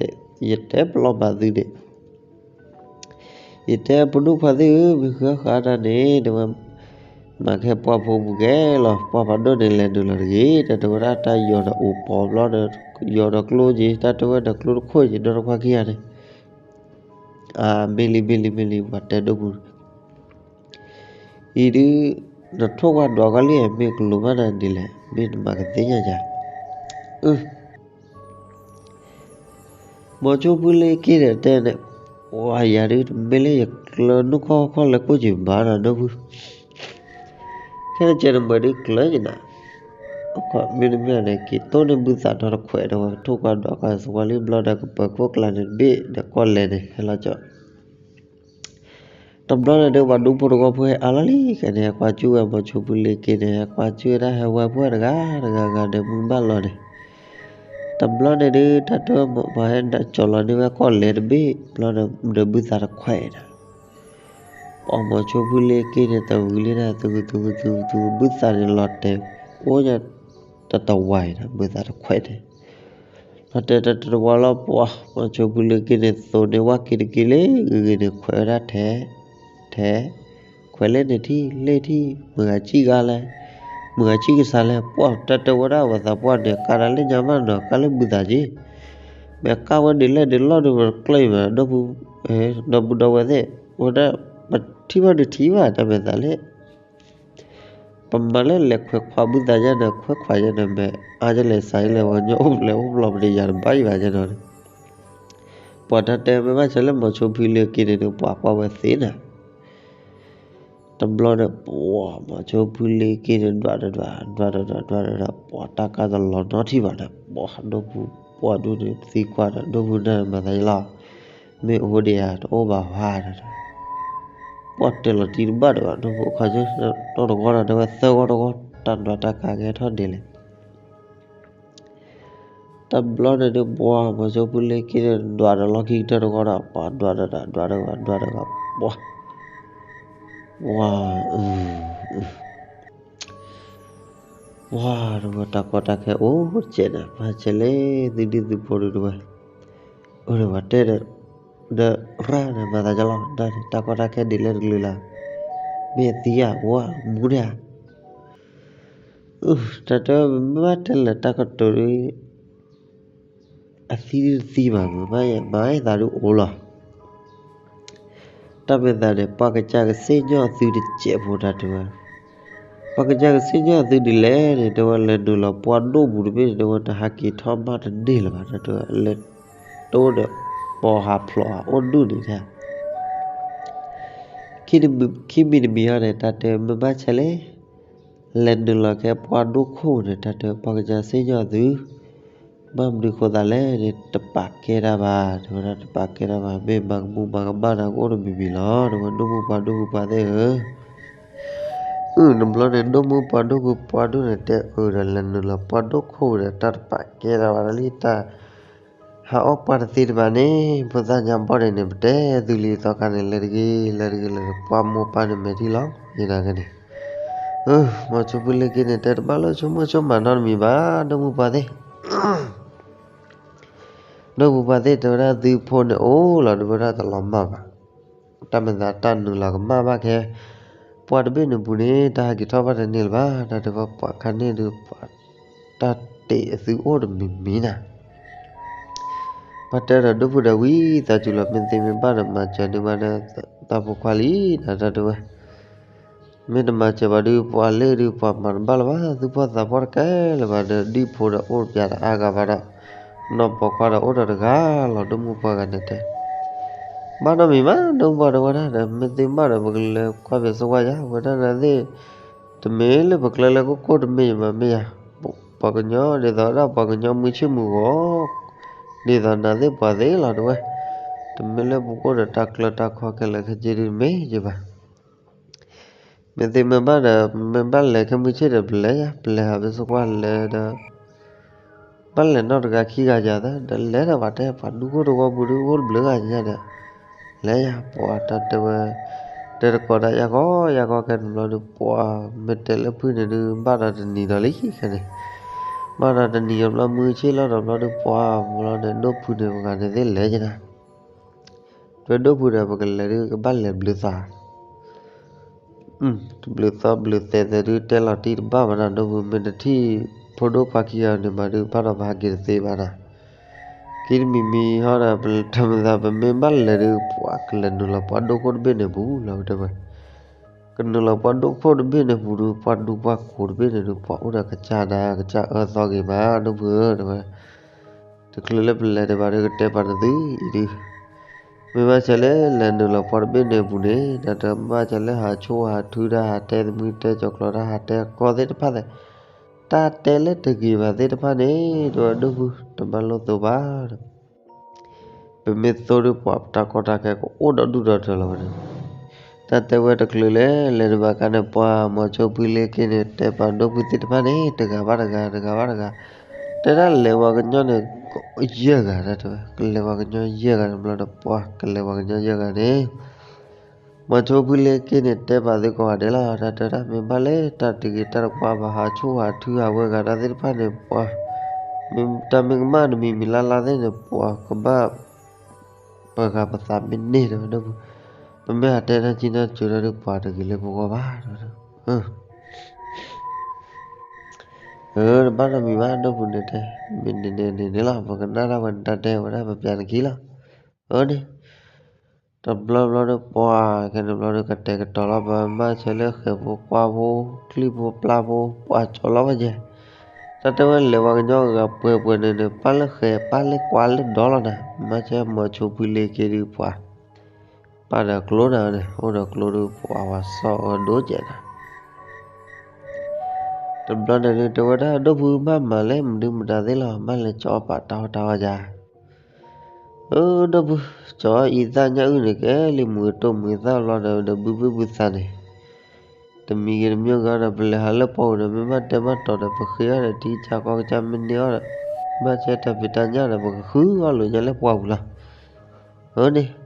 ယတဲပလီၢ်မၤသုန့ၣ် ယတဲပဒိၣ်ခွါသ့ၣ်ဧၢ, မ့ၢ်ဃၢဃးတၢ်န့ၣ် တဲဝဲ, မၤခဲပှၢ်ဖိပူၤကဲလီၤ, ပှၢ်ဖးဒိၣ်န့ၣ် လဲၤနုာ်လီၤတဂ့ၤ, တၢ်တဲဝဲဒၣ်တၢ်ယီၤဒီးအိၣ်ပီၤဘျီဒီး ယီၤဒီးကျိက့ၤ, တၢ်တဲဝဲဒီးကျိတခိၣ်က့ၤ ဒီတခွါခံဂၤန့ၣ်, အၢ မ့ၢ်လံ မ့ၢ်လံ မ့ၢ်လံ ပှၤတဲဒိၣ်ပူၤ အံၤဒုး နထိၣ်ကွၢ်ဒွးကွၢ်လံ မ့ၢ်ကလိၤဘၣ်နၤဒ်လဲၣ်, မ့ၢ်နမၤကသ့ၣ်ညါယၤ, အၢ မိၤဆိဖုလ့က့ဒီးတဲန့ၣ်, ပှၤယၤဒုး တမ့ၢ်လၢယကျၢၤနုၢ်ခီၣ်ခီၣ်လဲၤကိၣ်က့ၤဘၣ်နၤဒိၣ်ဖု, ခဲနကဲနမၤဒုးကျၢၤက့ၤနၤ, မ့တမ့ၢ်န့ၣ် က့ၤတိၢ်န့ၢ်ဘုသးဒီတခွဲးဒီးဝဲ ထိၣ်ကွၢ်ဒွးကွၢ်သဝီလံဘျီဒီး ကပၢၤခိၣ်ကျါန့ၣ်တဘ့ၣ်ဒီးကွၢ်လဲၤန့ၣ် ဟဲလီၤကၠီ တဘျီန့ၣ်ဒုး ပှၤဒူဖိတဂီၢ်ဖိဟဲအါလီၤလံ ခဲန့ၣ် ဟဲကွၢ်ကၠူၣ်ဝဲမိၤဆိဖုလ့က့န့ၣ် ဟဲကွၢ်ကၠူၣ်ဝဲဒၣ် ဟဲဝဲပှၢ်တဂၤတဂၤဂၤဒီးမုၢ်ဘၣ်လီၤန့ၣ်, တဘျီန့ၣ်ဒုး တၢ်တမၤဟဲကၠီၤလီၤန့ၢ်ဝဲကွၢ်လဲၤတဘ့ၣ် ဘျီဒီးဘုသးတခွဲးဒီး ပှၤမိၤဆိဖုလ့က့န့ၣ် တဂုာ်လံဒၣ် သူသူသူသူ ဘုသးန့ၣ်လီၤတဲာ် အိၣ်ညါ တတဝါအံၤဒီး ဘုသးတခွဲးန့ၣ် လီၤတဲာ်တတဝါလီၤ ပှၤမိၤဆိဖုလ့က့န့ၣ် သိးန့ၢ်ဝဲက့ၤတက့ၤလၢဂ့ၤဂ့ၤန့ၣ် ခွဲးဝဲဒၣ်ထဲ ထဲ ခွဲးလၢန့ၣ်ထံၣ်လၢထံၣ် မုၢ်ဂၤစံၣ်ဂၤလဲၣ် မုၢ်ဂၤစံၣ်ကစၢ်လဲၣ် ပှၤတၢ်တဲဝဲဒၣ် ပှၤသးပှၢ်န့ၣ် ကါဒၣ်လၢညါမးနီၤ ကါလၢဘုသးက့ၤ မ့ၢ်ကါဝဲဒ်လဲၣ်ဒ်လဲၣ်ဒ်ဝဲကျၢၢ်အံၤမး ဒီပုၢ် ဒီပုၢ်ဒီဝဲၢ်သ့ၣ် ဝဲဒၣ် ပထံၣ်ဘၣ်ဒုးထံၣ်ဘၣ် တၢ်မဲာ်သးလၢ ပမၤလၢလဲၤခွဲးခွါဘုသးယဲန့ၣ် ခွဲးခွါယဲန့ၣ် မ့ၢ်အါယလဲၤစးယလဲၤ ပှၤကညီအိၣ်ဖျဲၣ်အိၣ်ဖျီပတယၤတဘၣ်ယံၤဘၣ်ယဲန့ၣ် ပှၤတၢ်တဲမ့ၢ်ဘၣ်ဆၢလၢမိၤဆိဖုလ့က့န့ၣ် ပှၤကွၢ်ဝဲသ့န့ၣ် တဘျီန့ၣ် ပှၤမိၤဆိဖုလ့က့န့ၣ် ဒွးတဒွး ဒွးတဒွး ဒွးတဒွး ပှၤတၢ်ကါတလီၤနီထံၣ်ဘၣ်န့ၣ် ပှၤဒိၣ်ဖု ပှၤဒိၣ်န့ၣ်သံကွၢ်ဒီး ဒိၣ်ဖုနၢ်မၤသးယလီၤ မ့ၢ်အိၣ်ဒံးဧါ တအိၣ်ဘၣ်ဝါဒီး ပှၤတဲလီၤတံၢ်တဘၣ်ဒီး ဒိၣ်ဖုခီၣ်ဆၢ နီၢ်တဂီၢ်ဒီး တဲဝဲသၢဂီၢ်တဂီၢ် တၢ်ဒွးတၢ်ကါကဲထီၣ်ဒ်လဲၣ် တဘျီန့ၣ်ဒုး ပှၤမိၤဆိဖုလ့က့န့ၣ် ဒွးဒီးလီၢ်ခံကတၢၢ်တဂီၢ်ဒီး ပှၤဒွးဒီး ဒွးတဂၤ ဒွးတဂၤ ပှၤ ပှၤ ပှၤတဝဲတၢ်ကီတၢ်ခဲအိၣ်စဲးန့ၣ် မၤစဲးလၢသုဒုၣ်သုဖိဒုးတဝဲ အိၣ်ဒီးပှၤတဲဒီး ဒီးရၣ်န့ၣ် မၤသးကလီၤ ဒၣ်န့ၣ် တၢ်ကီတၢ်ခဲဒ်လဲၣ်တကလုာ်လီၤ မ့ၢ်သံဧါ အိၣ်ဧါ မူန့ၣ်ဧါ တၢ်တဲမ့ၢ်ဘၣ်တဲလဲၤတၢ်ကတိၤဒုး အသံဒုးတသံဘၣ် မ့ၢ်ဘၣ်ယဲ မၤသးဒုးအိၣ်လီၤ တၢ်မဲာ်သးန့ၣ် ပှၤကစၢ်ကစ့ၣ်ညီၣ်အသုတစဲးဖိတၢ်တဲဝဲ ပှၤကစၢ်ကစ့ၣ်ညီၣ်အသုဒ်လဲၣ်န့ၣ် တဲဝဲလဲၤနုာ်လီၤပှၢ်ဒိၣ်ပူၤတဘ့ၣ်န့ၣ် တဲဝဲတဟးက့ၤထီၣ်မးတန့ၢ်လၢၤဘၣ် တၢ်တဲဝဲ လဲၤတိၢ်ဒီး ပိာ်ဟးဖျိးဟးအိၣ်ဒုၣ်န့ၣ် ခံမံၤတမံၤဟီန့ၣ် တၢ်တဲမ့ၢ်ဘၣ်ဆဲးလဲၣ် လဲၤနုာ်လီၤကဲပှၢ်ဒိၣ်ခိၣ်န့ၣ် တၢ်တဲပှၤကစၢ်စ့ၣ်ညီၣ်သု ဘၣ်မနုၤဃိသးလဲၣ်န့ၣ် တပာ်ကဲတၢ်ဘၣ်, တဲဝဲဒၣ်တပာ်ကဲတၢ်ဘၣ်, မ့ၢ်မၤကမူၣ်မၤကမၣ်နၤကအိၣ်တမံၤမံၤလီၤ, တဲဝဲဒိၣ်မုၣ်ပှၢ်ဒိၣ်မုၣ်ပှၢ်သ့ၣ်ဧၢ. အုၣ် တဘျီန့ၣ် ဒိၣ်မုၣ်ပှၢ်ဒိၣ်မုၣ်ပှၢ်ဒိၣ်န့ၣ်တဲအၢဒီး လဲၤနုာ်လီၤပှၢ်ဒိၣ်ခိၣ်ဒီး တၢ်တပာ်ကဲတၢ်ဘၣ်ဒၣ်လံ, တၢ်ဟးအီၣ်ပှၢ်တသ့တဘၣ်န့ၣ် ဖိသၣ်ညါဘီၣ်န့ၣ်န့ၣ် ပတဲသုလံသီခါန့ၣ် လဲၤတဂ့ၤ လဲၤတဂ့ၤ လဲၤတဂ့ၤ ပှၢ်မိၢ်ပၢ်န့ၣ်မဲာ်ထံလီၤ ယနာ်က့န့ၣ်. အၢ မိၤဆိဖုလ့ၤက့န့ၣ် တဲတဘၣ်လၢဆိကမိၣ်ဆိကမးနီတမံၤဘၣ် ဒိၣ်မုၣ်ပှၢ်သ့ၣ် ဒိၣ်မုၣ်ပှၢ်သ့ၣ် တဲဝဲဒၣ်သုဖိန့ၣ်အိၣ်လီၤ တဲဝဲဒၣ်တလီၤမၢ်ဘၣ်. တၢ်မၤသးတၢ်နုာ်လီၤကမၣ်ဘၣ်ခဲ, ပှၢ်တဘ့ၣ်န့ၣ်ပူၤန့ၣ် တၢ်ဟးက့ၤထီၣ်ဘၣ်တန့ၢ်လၢၤဘၣ်, တၢ်တဲဝဲပှၢ်ခါန့ၣ်ဒုး ပှၢ်တၢ်တ့အသုအိၣ်တမံၤမံၤနၤ ပှၤတဲဒီးဒိၣ်ဖုဒီးဝံသးစူၤလီၤ မ့ၢ်သ့မ့ၢ်ဘၣ်ဒီးမၤစၢၤန့ၢ်ဘၣ်ဒီး သးဖိခွါလံဒီး တၢ်တဲဝဲ မ့ၢ်တမၤစၢၤဘၣ်ဒုး ပှၤလၢဒုး ပှၤမၤတဘၣ်လၢၤဘၣ် သူၣ်ဖှီၣ်သးဖှီၣ်တကဲလၢၤဘၣ်ဒီး ဒံၣ်ဖိဒီးအိၣ်ပၠးဒီးအါဂၤဘၣ်ဒီး နီၢ်ပိာ်ခွါဒီးအိၣ်ဒီးတဂၤလီၤ ဒိၣ်မုၣ်ပှၢ်ဂၤန့ၣ်တဲ ဘၣ်နီတမံၤဘၣ် ဒိၣ်မုၣ်ပှၢ်တဲဝဲဒၣ်ဒီး မ့ၢ်သ့မ့ၢ်ဘၣ်ဒီး ပကလဲၤကွၢ်ဖဲစဝါယၤ ဝဲဒၣ်နၤသ့ၣ် တမ့ၢ်လၢပကျဲလၢကကိၢ်တမ့ၢ်ယမၤမ့ၢ်ယၤ, ပှၤကညီဒ်သိးဒၣ်ပှၤကညီမုၢ်ဆ့ၣ်မုၢ်ဂီၤ, ဒ်သိးနၤသ့ၣ်ပှၤသ့ၣ်လီၤတဲဝဲ, တမ့ၢ်လၢပကအိၣ်ဒီးတၢ်ကျၢၤတၢ်ခီခဲလၢာ်ခဲဆ့ဒုးတမ့ၢ်ယဘၣ်. မ့ၢ်သ့မ့ၢ်ဘၣ်ဒီး မ့ၢ်ဘၣ်လဲၤခဲမုၢ်ဆ့ၣ်ဒီးပလဲၤယၤ, ပလဲၤဟးဖဲစကွၢ်လဲၤဒီး ဘၣ်လဲၤနီၢ်တဂၤခံဂၤယၤသၢ ဒီးလဲၤဒီးပှၤတဲပှၤဒူခိၣ်တဝီပူၤဒုးအိၣ်တဘျုးဂၤညါဒီး လဲၤယၤ ပှၤတၢ်တဲဝဲ တဲတကိးတၢ်ယၤကီယၤကီခဲန့ၣ်ဘျီဒုး ပှၤမ့ၢ်တဲလၢဖုန့ၣ်ဒုး ဘၣ်ဒီးတနံၤဒီးလံခဲန့ၣ်, ဘၣ်ဒီးတနံၤအဘျီမုၢ်ဆ့ၣ်လီၤဒီးဘျီဒုး ပှၤဘျီန့ၣ် ဒိၣ်ဖုန့ၣ်ပှၤဂၤန့ၣ်သ့ၣ်လဲၤယၤနၤ ပဒိၣ်ဖုဒီး ပကလဲၤဒုး ကဘၣ်လဲၤဘျုးသး, တဘျုးသီဘျုးသဲးသဲးဒုး တဲလီၤတံၢ်တဘၣ်ဘၣ်နၤ ဒိၣ်ဖု မ့ၢ်တထံၣ်ဖိဒိၣ်ခွါခံဂၤန့ၣ်ဘၣ်ဒုး ဘၣ်ဒီးပဟးက့ၤတသ့ဘၣ်နၤ, ခံတမံၤမံၤဟီဒီး တမၤသး ပမ့ၢ်ဘၣ်လဲၤဒုး ပှၤကလဲၤနုာ်လီၤပှၢ်ဒိၣ်ခိၣ်တဘ့ၣ်န့ၣ်ပူၤလီၤ တဲဝဲ ကနုာ်လီၤပှၢ်ဒိၣ်ခိၣ်တဘ့ၣ်န့ၣ်ပူၤဒုး ပှၢ်ဒူပှၢ်ခိးတဘ့ၣ်န့ၣ်ဒုး ပှၤအိၣ်ဒီးကစၢ်နၤ ကစၢ်အၢသီဂ့ၤမး ဒိၣ်ဖုဧၢ တဲဝဲ တချုးလၢပလဲၤဒံးဘၣ်ဒီး ကတဲပာ်နသုအံၤဒုး, မ့ၢ်ဘၣ်ဆၢလၢလဲၤနုာ်လီၤပှၢ်တဘ့ၣ်န့ၣ်အပူၤန့ၣ် ဒီးတဘၣ်ဆၢလၢဟးဆိၣ်ဟးထုတၢ် ဟးတဲသမုၢ်တဲကၠီၤကျီၤတၢ် ဟးတဲကီသ့ၣ်တဖၣ်သ့ၣ်, တၢ်တဲလၢတဂ့ၤဘၣ်သ့ၣ်တဖၣ်န့ၣ် တဲဝဲဒိၣ်ဖု တဘၣ်လိၣ်သိဘၣ်ဒီး ပမ့ၢ်သိဒီးပှၤတၢ်ကီတၢ်ခဲကအိၣ်ဒီဒူၣ်ဒီထၢလီၤဝဲန့ၣ်, တၢ်တဲဝဲတချုးလဲၤ လဲၤဒံးဘၣ်ခါန့ၣ် ပှၤမိၤဆိဖုလ့ၤက့န့ၣ် တဲပာ်ဒိၣ်ဖုသ့ၣ်တဖၣ်န့ၣ် တဂၤဘၣ်တဂၤ တဂၤဘၣ်တဂၤ, တဲဒၣ်လဲၤဝဲကညီန့ၣ် ယဲၢ်ဂၤ တၢ်တဲဝဲ ကလဲၤဝဲကညီယဲၢ်ဂၤတဘျီဒီး ပှၤကလဲၤဝဲကညီယဲၢ်ဂၤန့ၣ် မိၤဆိဖုလ့ၤက့န့ၣ် တဲပာ်သုကိးဂၤဒဲးလီၤ တၢ်တဲဒၣ် မ့ၢ်ဘၣ်လဲၣ် တၢ်တဂ့ၤတၢ်တကွၢ်ဘၣ် ဟးဆိၣ်ဟးထုဟးဝဲဂၤတၢ်သ့ၣ်တဖၣ်န့ၣ် ပှၤ တၢ်မ့ၢ်ကမၣ်တမံၤမံၤလၢ်လၢ်သ့ၣ်န့ၣ် ပှၤကဘၣ် ပှၤဂၤပသးမ့ၢ်န့ၢ်တဲဝဲဒိၣ်ဖု, ပမ့ၢ်ဟးတဲနၢ်ကံနၢ်စၢၤဒီး ပှၤတဂ့ၤလၢပဂီၢ်ဘၣ်တဲဝဲဒိၣ်, အၢ တဘၣ်နီတမံၤဘၣ် ဒိၣ်ဖုန့ၣ်တဲ, မ့ၢ်န့ၣ်န့ၣ်န့ၣ်လီၤ ပကနၣ်တၢ်ဝဲန့ၣ် တၢ်တဲဝဲဒၣ်ပပျးနခံလီၤ, အၢန့ၣ် တဘျီဘျီဒီး ပှၤခဲန့ၣ်ဘျီဒီး ကတဲာ်ကတီၤလီၤ ပမၤဆၢလၢဃဲၤဖိကွၢ်ဖိ ချံၣ်ဖိပျၢ်ဖိ ပှၤကၠီၤလီၤဝဲယဲၢ်, တၢ်တဲဝဲလဲၤဝဲကညီဂၤပှဲၤပှဲၤန့ၣ်န့ၣ် ပၢ်လၢဃဲၤ ပၢ်လၢကွၢ်လၢဒီလီၤနၤ, မၤဆၢမိၤဆိဖုလ့ၤက့ဒုးပှၤ ပၢ်ဒီးကျိနၤန့ၣ် အိၣ်ဒီးကျိဒုးပှၤဝဲစီၤအၢဒိၣ်ကဲးနၤ တဘျီန့ၣ်ဒုး တဲဝဲဒၣ် ဒိၣ်ဖုဘၣ်မၤလၢမနုၤမတၤသ့ၣ်လီၤ ဘၣ်လဲၤကၠီၤပာ်တၢ်ဟီၣ်တၢ်ဂီၤယၤ, အၢ ဒိၣ်ဖု, ကၠီၤအံၤသၣ်ညၣ်အုၣ်န့ၣ် ကဲလံမုာ်တိၢ်မုာ်သၣ်ဘျီဒီး ဒီးဘုဘုဘုသးန့ၣ်, တမံၤဂ့ၤတမံၤဂ့ၤဒီး ပလဲၤဟးလၢပှၢ်ပူၤဒီး မ့ၢ်ဘၣ်တဲဘၣ်တီၤဒီး ပဃ့အီၣ်ဒီးထံကစၢ်ကီကစၢ်မ့ၢ်န့ၢ်အီၣ်ဒီး ဘၣ်ဆၢတၢ်ဖံးတၢ်ညၣ်ဒီး ပကဃုအီၣ်လိာ်ညါလၢပှၢ်ပူၤလီၤ, အၢန့ၣ်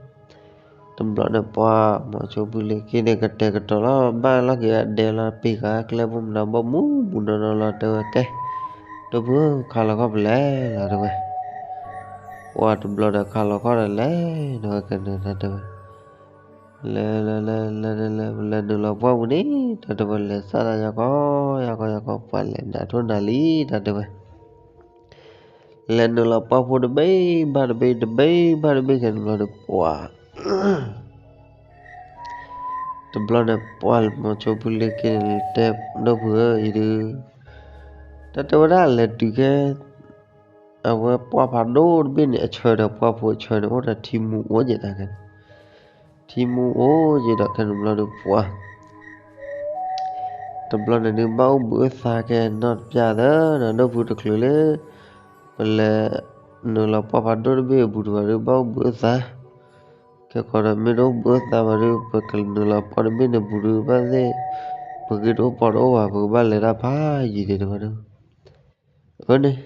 တဘျီန့ၣ်ပှၤ မိၤဆိဖုလ့ၤက့န့ၣ် ကတဲာ်ကတီၤလီၤ ဘၣ်လီၤက့ၤအဒဲးလီၤ ပ့ၤဃာ်ကျဲဖိမနုၤဘီမုၢ်မုၢ်နီၢ်နီၢ်လီၤ တဲဝဲကဲ, ဒိၣ်ဖု ခါလီၤခီၣ်ပလဲၤလီၤတဲဝဲ, ပှၤတဘျီဒီးခါလီၤခီၣ်ဒီးလဲၤ တဲဝဲကန့ၣ်တဲဝဲ, လဲၤလဲၤလဲၤလဲၤလဲၤလဲၤ ပလဲၤနုာ်လီၤပှၢ်ပူၤန့ၣ် တၢ်တဲဝဲလဲၤစၢ်တၢ်ယၤကီယၤကီယၤကီ ပှၤလဲၤနးထီၣ်နးလံ တၢ်တဲဝဲ လဲၤနုာ်လီၤပှၢ်ဖိတဘ့ၣ်ဘၣ်တဘ့ၣ် တဘ့ၣ်ဘၣ်တဘ့ၣ်ခဲန့ၣ်ဘျီဒီးပှၤ တဘျီန့ၣ် ပှၤမိၤဆိဖုလ့ၤက့န့ၣ် တဲဒိၣ်ဖုဧၢ အံၤဒုး တၢ်တဲဝဲဒၣ်လဲၤတုၤခဲ အဝဲပှၢ်ဖးဒိၣ်တဘ့ၣ်န့ၣ် အဆၢဒီးပှၢ်ဖိအဆၢန့ၣ် အိၣ်ဒီးထံမူအိၣ်ကဲးတၢ်ခဲန့ၣ်, ထံမူအိၣ်ကဲးဒီးခဲန့ၣ်ဘျီဒီးပှၤ တဘျီန့ၣ်ဒုး ဘၣ်အိၣ်ဘှံးအိၣ်သါခဲနီတပျၢ်သၢဒီး ဒိၣ်ဖုတချုးလၢ ပလဲၤနုာ်လီၤပှၢ်ဖးဒိၣ်တဘ့ၣ်အပူၤတဘၣ်ဒီး ဘၣ်အိၣ်ဘှံးအိၣ်သါ, ခဲကီးဒီးမ့ၢ်တအိၣ်ဘှံးအိၣ်သါဘၣ်ဒီး ပကနုာ်လီၤပှၢ်တဘ့ၣ်န့ၣ်ပူၤဒီး ဘၣ်သ့ၣ် ပဂ့ၢ်တအိၣ်ပီတအိၣ်ဘၣ် ပကဘၣ်လဲၤတၢ်ဖးယံၤဒံးတဘၣ်ဒီး အၢန့ၣ်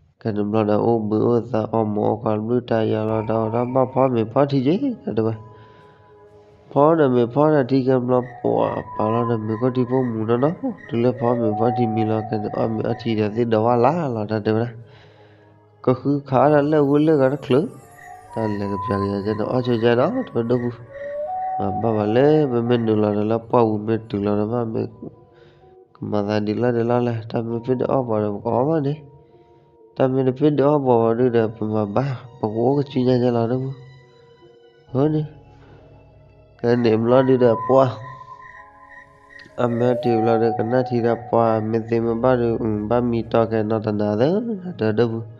ကဲန့ၣ်ဘျီဒီး အိၣ်ဘှံးအိၣ်သါ အီၣ်မ့ၤအီၣ်ကွၢ် ဘျုးတၢ်ယၤလီၤ တၢ်အီၣ်တၢ်ဘၣ်ဖီမ့ၤဖီထံက့ၤ တၢ်တဲဝဲ, ဖီဒီးမ့ၤဖီဒီးထံကဲဘျီ ပှၢ်ပာ်လီၤဒီးမ့ၤခိၣ်ထံဖိမူၤနီၢ်နီၢ် တုၤလၢဖီမ့ၤဖီထံမံၤလီၤ ကဲန့ၣ် အီၣ်မ့ၤအီထံဒီးသ့ၣ်ဒီဝါလၢ်လီၤ တၢ်တဲဝဲဒၣ် ကဃုခးအီၣ်တၢ်လၢအဂုၢ်လၢအဂၤတချုး, တၢ်လဲၤကပျးကယၤကဲန့ၣ် အီၣ်ဆိကဲဒီး တဝဲဒိၣ်ပူၤ, မၤဘၣ်ဘၣ်လၢ ပမ့ၢ်နုာ်လီၤဒီးလၢပှၢ်ပူၤမ့ၢ်တုၤလီၤဒီး ဘၣ်မ့ၢ် ကမၤသးဒ်လဲၣ်ဒ်လဲၣ်လဲၣ် တၢ်မ့ၢ်ဖ့ၣ်ဒုးအီၣ်ပှၤဒီး ပကအီၣ်ဘၣ်န့ၣ်, တၢ်မ့ၢ်တဖ့ၣ်ဒုးအီၣ်ပှၤဘၣ်ဒုးဒီး ပမၤဘၣ် ပကအိၣ်ကစုညါကဲလီၤဒိၣ်ပူၤ, အၢန့ၣ် ကဲန့ၣ်ဘျီဒုးဒီးပှၢ် အမ့ၢ်ထံဘျီဒီး ကနၣ်ထံဒီးပှၢ် မ့ၢ်သ့မ့ၢ်ဘၣ်ဒီး ဘၣ်မံတီၤကဲနီၢ်တနၤသၢ တၢ်တဲဒိၣ်ပူၤ,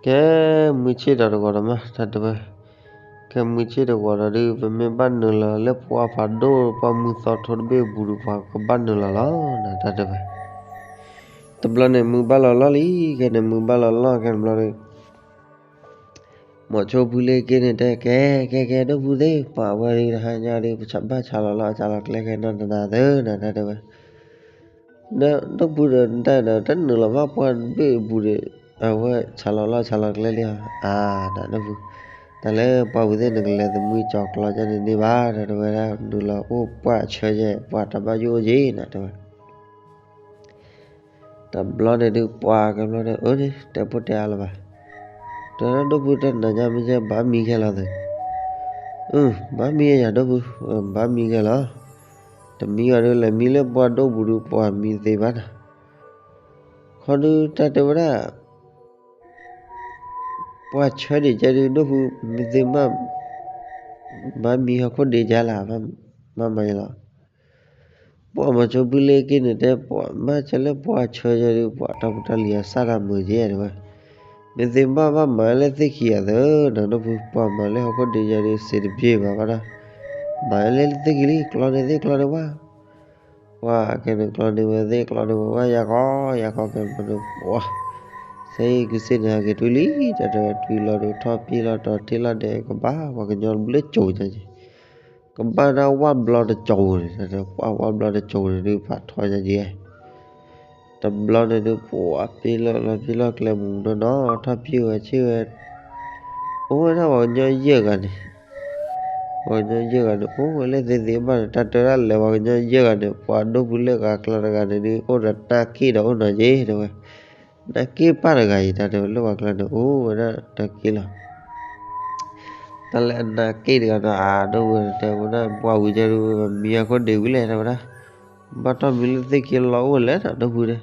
ကဲမုၢ်ဆ့ၣ်ဒီးတဂီၤဒီးမး တၢ်တဲဝဲ, ကဲမုၢ်ဆ့ၣ်တဂီၤဒီးဒုး ပမ့ၢ်ဘၣ်နုာ်လီၤလၢပှၢ်ဖးဒိၣ် ပှၢ်မုၢ်သီထိတဘ့ၣ်အပူၤဒီး ပှၤကဘၣ်နုာ်လီၤလီၤ တၢ်တဲဝဲ, တဘျီန့ၣ် မုၢ်ဘၣ်လီၤလီၢ်လံ ကဲန့ၣ် မုၢ်ဘၣ်လီၤလီၢ်ကဲန့ၣ်ဘျီဒီး မိၤဆိဖုလ့က့န့ၣ်တဲ ကဲ ကဲ ကဲ ဒိၣ်ပူၤသ့ၣ် ပှၤဝဲဒုး တဟါညါဒီး ပဘၣ်ဆးလီၤလီၢ် ဆးလီၤကျဲကဲနီၢ်တနၤသၢ နတၢ်တဲဝဲ, ဒိၣ်ပူၤဒီး နတၢ်ဒီး တနုာ်လီၤဘၣ်ပှၢ်တဘ့ၣ်အပူၤဒီး အဝဲဆးလီၤလီၢ်ဆးလီၤကျဲလံဧါ, အါ နဒိၣ်ပူၤ, တၢ်လၢပှၢ်ပူၤသ့ၣ် နကလဲၤသမံကၠီၤကျီကဲန့ၣ်န့ၢ်ဘၣ် တၢ်တဲဝဲဒၣ် နုာ်လီၤအိၣ်ပှၢ်ဆၢယဲၢ် ပှၢ်တၢ်ဘၣ်ယိၣ်အိၣ်က့ၤ နတဲဝဲ တဘျီန့ၣ်ဒုး ပှၢ်ကဲဘျီန့ၣ် အၢန့ၣ် တဲဖိတဲအါလၢၤဘၣ်, တဒိၣ်ပူၤတနၤညါမ့ၢ်ကဲ ဘၣ်မံခဲလီၤသုး, အၢ ဘၣ်မံယၤဒိၣ်ပူၤ, ဘၣ်မံခဲလီၤ, တမံဘၣ်ဒီး လဲၤမံလၢပှၢ်ဒိၣ်ပူၤဒုး ပှၢ်မံသ့ဘၣ်နၤ, ခီဒုးတၢ်တဲဝဲဒၣ် ပှၢ်ဆၢဒံးကဲဒုး ဒိၣ်ပူၤ မံသ့မး, ဘၣ်မံဟီၣ်ခိၣ်ဒံးကဲလၢ်, ဘၣ်မၤယလီၤ ပှၢ်မိၤဆိဖုလ့က့န့ၣ်တဲ ပှၢ်ဘၣ်ဆၢလၢပှၢ်ဆၢယဲဒုး ပှၢ်တၢ်ဖိတၢ်လံၤအစၢ်တၢ်မုာ်ကဲတဲဝဲ, မ့ၢ်သ့ၣ်ဘၣ်ဘၣ်မၤလၢသ့ၣ်ခံဂၤသၢ နဒိၣ်ပူၤ ပှၢ်မၤလၢဟီၣ်ခိၣ်ဒံးယဲဒုး စံးတပျ့ၤဘၣ်ဘၣ်ဒီး, မၤလၢသ့ၣ်ခံလံ ကျီန့ၣ်သ့ၣ်ကျီန့ၣ်ဝဲ, ပှၢ်ကဲန့ၣ်ကျီန့ၣ်ဝဲသ့ၣ်ကျီန့ၣ်ဝဲ ဝဲယၤကီယၤကီကဲမနုၤပှၢ်, စ့ကစ့န့ၣ်ဟဲက့ၤတွံၢ်လံ တၢ်တဲဝဲတွံၢ်လီၤဒီး ထီၣ်ပ့ၢ်လီၤတီၤထ့လီၤဒဲး ကဘၣ်ပှၤကညီတဘျုးကၠိၤညါက့ၤ ကဘၣ်ဒၣ်ဝၣ်ဘျီတကၠိၤန့ၣ် တၢ်တဲပှၢ်ဝၣ်ဘျီတကၠိၤန့ၣ်ဒုး ဖးထီညါက့ၤ, တဘျီန့ၣ်ဒုး ပှၢ်ပ့ၢ်လီၤလီၤပ့ၢ်လီၤကျဲမုၢ်နီၢ်နီၢ် ထီၣ်ပ့ၢ်ဝဲဆ့ၣ်ဝဲ, အိၣ်ဝဲဒၣ်ပှၤကညီယဲၢ်ဂၤန့ၣ်, ပှၤကညီယဲၢ်ဂၤန့ၣ် အိၣ်ဝဲလၢသ့သ့ဘၣ်န့ၣ် တၢ်တဲဒၣ်လဲၤပှၤကညီယဲၢ်ဂၤန့ၣ် ပှၤဒိၣ်ပူၤလၢဂၤကျါတဂၤန့ၣ်ဒုး အိၣ်ဒီးနၢ်က့ၣ်ဒီးအိၣ်နီၤက့ၤ တဲဝဲ နၢ်က့ၣ်ပၢ်တဂၤအံၤ တၢ်တဲဝဲလၢပှၤကျါန့ၣ် အိၣ်ဝဲဒၣ်တၢ်က့ၣ်လီၤ. တၢ်လၢအနၢ်က့ၣ်တဂၤဒီး အဒိၣ်ဝဲတဲဝဲဒၣ် ပှၢ်ဝံၤကဲဒုး မံအခိၣ်ဒံးဝံၤလဲၣ် တဲဝဲဒၣ်, ဘၣ်ထီၣ်မံလၢသ့ၣ်ခံလီၤအိၣ်ဝဲလဲၣ် တၢ်ဒိၣ်ပူၤန့ၣ်,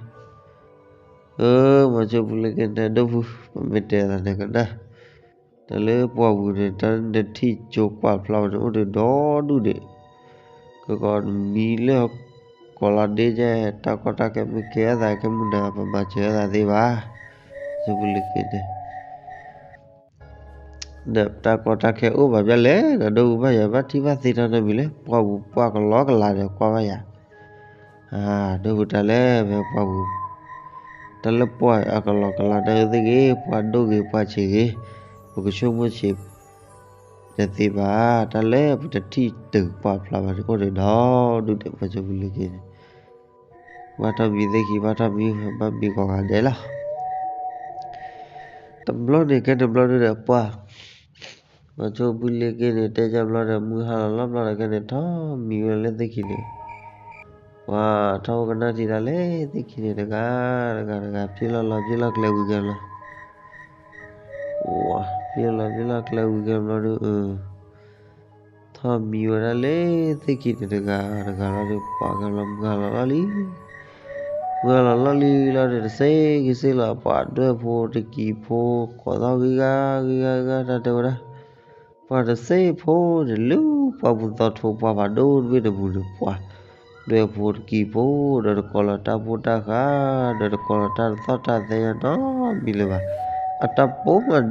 အၢ မိၤဆိဖုလ့က့န့ၣ် ဒိၣ်ပူၤ ပမ့ၢ်တဲသးန့ၣ်ကနၣ်, တၢ်လၢပှၢ်ဝံၤန့ၣ် တၢ်နထံၣ်ကၠိကွၢ်ဖျါဝဲန့ၣ် အိၣ်ဒီးဒီဒူၣ်ဒံး ကကီးနမံလၢ ကီးလီၤဒ့ကဲ တၢ်ကီတၢ်ခဲမ့ၢ်ကဲအသး ကဲမုၢ်နၤ ပမၤစၢၤအသးသ့ဘၣ်, မိၤဆိဖုလ့က့န့ၣ်, ဒီးတၢ်ကီတၢ်ခဲအိၣ်ဘၣ်ဘျဲၣ်လဲၣ် နဒိၣ်ပူၤဘၣ်ယၤ ဘၣ်ထံၣ်ဘၣ်သ့ထီၣ်နီတမံၤလၢ ပှၢ်ပူၤပှၢ်ကလီကလးဒီးကွၢ်ဘၣ်ယၤ, ဒိၣ်ပူၤတၢ်လၢဖဲပှၢ်ပူၤ, တၢ်လၢပှၢ်အကလီကလးန့ၣ်သ့ၣ်ဂ့ၤ ပှၢ်ဒိၣ်ဂ့ၤပှၢ်ဆံးဂ့ၤ, ပကဆိကမိၣ်ဆံး တသ့ဘၣ်, တၢ်လၢပတထံၣ်တုၤကွၢ်ဖျါဘၣ်န့ၣ် အိၣ်ဒီးဒီဒူၣ်ဒံး မိၤဆိဖုလ့က့န့ၣ်, ဘၣ်ထီၣ်မံသ့ၣ်ခံ ဘၣ်ထီၣ်မံ ဘၣ်မံကိးဂၤဒဲးလီၤ. တဘျီန့ၣ် ကဲန့ၣ်ဘျီဒုးဒီးပှၢ်, မိၤဆိဖုလ့က့န့ၣ် တဲကဘျီဒီး မုၢ်ဟါလီၤလီၤဘျီဒီး ကဲန့ၣ်ထီၣ်မံဝဲလၢသ့ၣ်ခံန့ၣ်, ပှၢ်ထီၣ်အိၣ်ကနၣ်ထံတၢ်လၢသ့ၣ်ခံန့ၣ် တဂၤတဂၤတဂၤ ပ့ၢ်လီၤလီၤပ့ၢ်လီၤကျဲဝံၤကဲဘျီ ပှၢ်ပ့ၢ်လီၤပ့ၢ်လီၤကျဲဝံၤကဲဘျီဒီး ထီၣ်မံဝဲဒၣ်လၢသ့ၣ်ခံန့ၣ် တဂၤတဂၤလီၤဒီး ပှၢ်ကဲဘျီ မုၢ်ဟါလီၤလီၢ်လံ, မုၢ်ဟါလီၤလီၢ်လံလီၤဒီး တစ့ကစ့လီၤ ပှၢ်ဒွဲၣ်ဖိတကံၤဖိ ကိးသီၣ်ဂံၢ်ဂၤဂံၢ်ဂၤဂၤ တၢ်တဲဝဲဒၣ် ပှၢ်တစ့ဖိန့ၣ် လၢပှၢ်ပူၤသီထိ ပှၢ်ဖးဒိၣ်တဘ့ၣ်တပူၤန့ၣ် ပှၢ်ဒွဲၣ်ဖိတကံၤဖိ ဒီးတကိးလီၤတၢ်ဖိတၢ်ဃာ် ဒီးတကိးလီၤတၢ်တသီၣ်တၢ်သဲနီတမံၤလၢၤဘၣ်. အတၢ်ပိာ်မး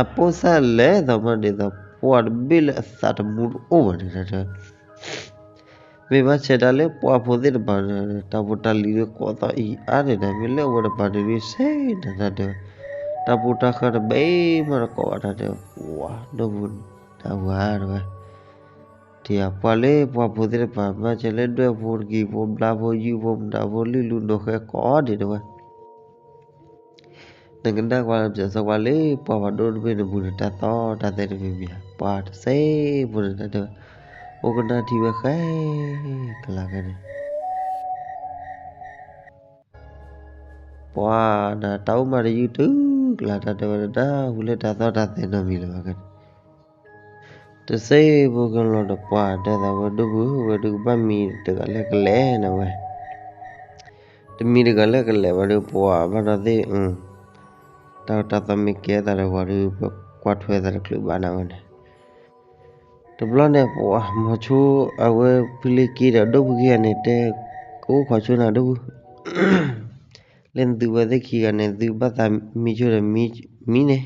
အပိာ်သၣ်လဲၤသးမးဒ်သိး ပှၢ်တဘ့ၣ်လၢအသးတမူတအိၣ်ဘၣ်န့ၣ် တၢ်တဲ မ့ၢ်ဘၣ်ဆဲးဒၣ်လၢပှၢ်ဖိသ့ၣ်တဖၣ်န့ၣ် တၢ်ဖိတၢ်လံၤဒုးကိးသီၣ်အံၤအါန့ၣ်ဒီး မ့ၢ်လၢအဝဲတဖၣ်န့ၣ်ဒုးစ့နၤတၢ်တဲဝဲ, တၢ်ဖိတၢ်ဃၢတဘ့ၣ်မးတကိးဘၣ်တၢ်တဲဝဲ, ပှၤဒိၣ်ဖိတၢ်ဝၤတဲဝဲ, ထံၣ်ပှၢ်လၢပှၢ်ဖိသ့ၣ်တဖၣ် ဘၣ်ဆဲးလၢဒွဲၣ်ဖိတကံၤဖိ ဘျါဖိ ယုၢ်ဖိ မတၤဖိ လုၢ်လူၤဒိးဃဲကိးဒံးတဲဝဲ နကနၣ်ကွၢ်လၢပျၢၤသီကွၢ်လၢပှၢ်ဖးဒိၣ်တဘ့ၣ်န့ၣ်ပူၤန့ၣ် တၢ်သီတၢ်သဲတမံၤမံၤဧါ, ပှၤတစဲးဖိန့ၣ်တၢ်တဲဝဲ, အိၣ်ကနၣ်ထံဝဲဃဲ, ကလၤကဲန့ၣ်, ပှၤနၤတၢ်အိၣ်မးတယုၢ်တုၤကလၤတၢ်တဲဝဲ နတၢ်ဟူလၢတၢ်သီတၢ်သဲနီတမံၤလၢၤဘၣ်ကဲန့ၣ် တစဲးဖိကလီၤဒီးပှၤတဲသးဝဲဒိၣ်ဘုၣ်ဝဲဒုးကဘၣ်မံတဂၤလၢကလဲၤနၤဝဲ တမံတဂၤလၢကလဲၤဘၣ်ဒီးပှၤဘၣ်ဒီးသ့ၣ်, တၢ်တၢ်သီမ့ၢ်ကဲသးဒီးပှၤဒုး ပကွၢ်ထွဲသးတချုးဘၣ်နၤဝဲန့ၣ်, တဘျီန့ၣ် ပှၤမီၤဆိ အဝဲဖုလ့က့ဒီးဒိၣ်ဘုၣ်ခံဂၤန့ၣ်တဲ, ကအိၣ်ခိးဆိနၤဒိၣ်ဘုၣ် လၢနသုဝဲသ့ၣ်ခံဂၤန့ၣ် သုဘၣ်သးမံဆိဒီးမံန့ၣ်,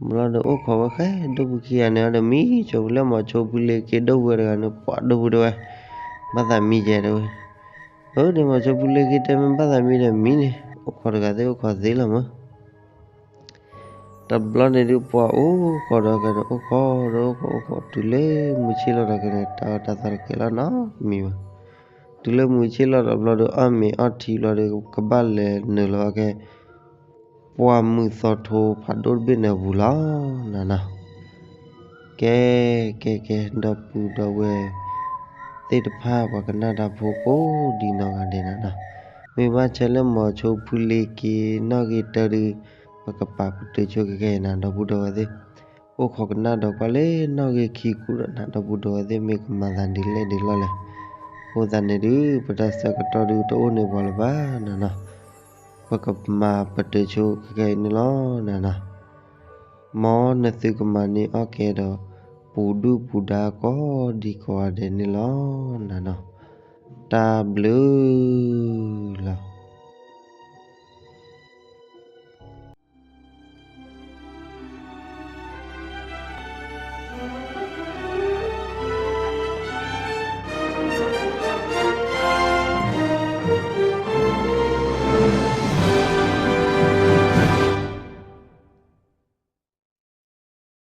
ဘျီဒီးအိၣ်ခိးဝဲဃဲဒိၣ်ဘုၣ်ခံဂၤန့ၣ်ဒီးမံဆိလၢမီၤဆိဖုလ့က့ဒိၣ်ဘုၣ်ဝဲတဂၤန့ၣ် ပှၤဒိၣ်ဘုၣ်တဲဝဲ, ဘၣ်သးမံယဲတဲဝဲ, အၢ ဒီးမီၤဆိဖုလ့က့တဲမ့ၢ်ဘၣ်သးမံဒီးမံန့ၣ် အိၣ်ခိးတဂၤသ့ၣ်အိၣ်ခိးသ့လီၤမး တဘျီန့ၣ်ဒုးပှၤအိၣ်ခိးဒီးကဲန့ၣ် အိၣ်ခိးဒီးအိၣ်ခိးအိၣ်ခိးတုၤလၢမုၢ်ဆ့ၣ်လီၤဒီးကဲန့ၣ် တၢ်တၢ်သီတကဲလီၤနီတမံၤဘၣ်, တုၤလၢမုၢ်ဆ့ၣ်လီၤဒီးဘျီဒီး အီၣ်မ့ၤအီထံဘျီဒီး ကဘၣ်လဲၤနုာ်လီၤကဲ ပှၢ်မုၢ်သီထိဖးဒိၣ်တဘ့ၣ်န့ၣ်အပူၤလီၤ နၤနီၤ ကဲ ကဲ ကဲ ဒီပုၢ်ဒီဝဲၢ်သ့ၣ်တဖၣ် ပှၤကနၣ်တၢ်ဖိကိးဒံးနီၢ်ဂၤဒဲးနၤနီၤ, မ့ၢ်ဘၣ်ဆၢလၢမီၤဆိဖုလ့က့နီၣ်ဂံၢ်တၢဒုး ပကပာ်ပတုာ်ဆိကကဲနၤ ဒီပုၢ်ဒီဝဲၢ်သ့ၣ်, အိၣ်ခိးကနၣ်ဒီးကွၢ်လၢနီၣ်ဂံၢ်ခံကူဒီးနၤ ဒီပုၢ်ဒီဝဲၢ်သ့ၣ် မ့ၢ်ကမၤသးဒ်လဲၣ်ဒ်လဲၣ်လဲၣ်, အဃိသတးန့ၣ်ဒုး ပတၢ်ဆၢကတီၢ်ဒုးတအိၣ်န့ၢ်ပှၤလၢၤဘၣ်နၤနီၤ ပကမၤပတုာ်ဆိကကဲအံၤန့ၣ်လီၤနၤနီၤ, မ်နသုကမၤန့ၢ်အီၣ်ကဲဒီး ပူၤဒုၣ်ပူၤဒါကိးဒံးကိးဂၤဒဲးန့ၣ်လီၤနၤနီၤ, တၢ်ဘျုး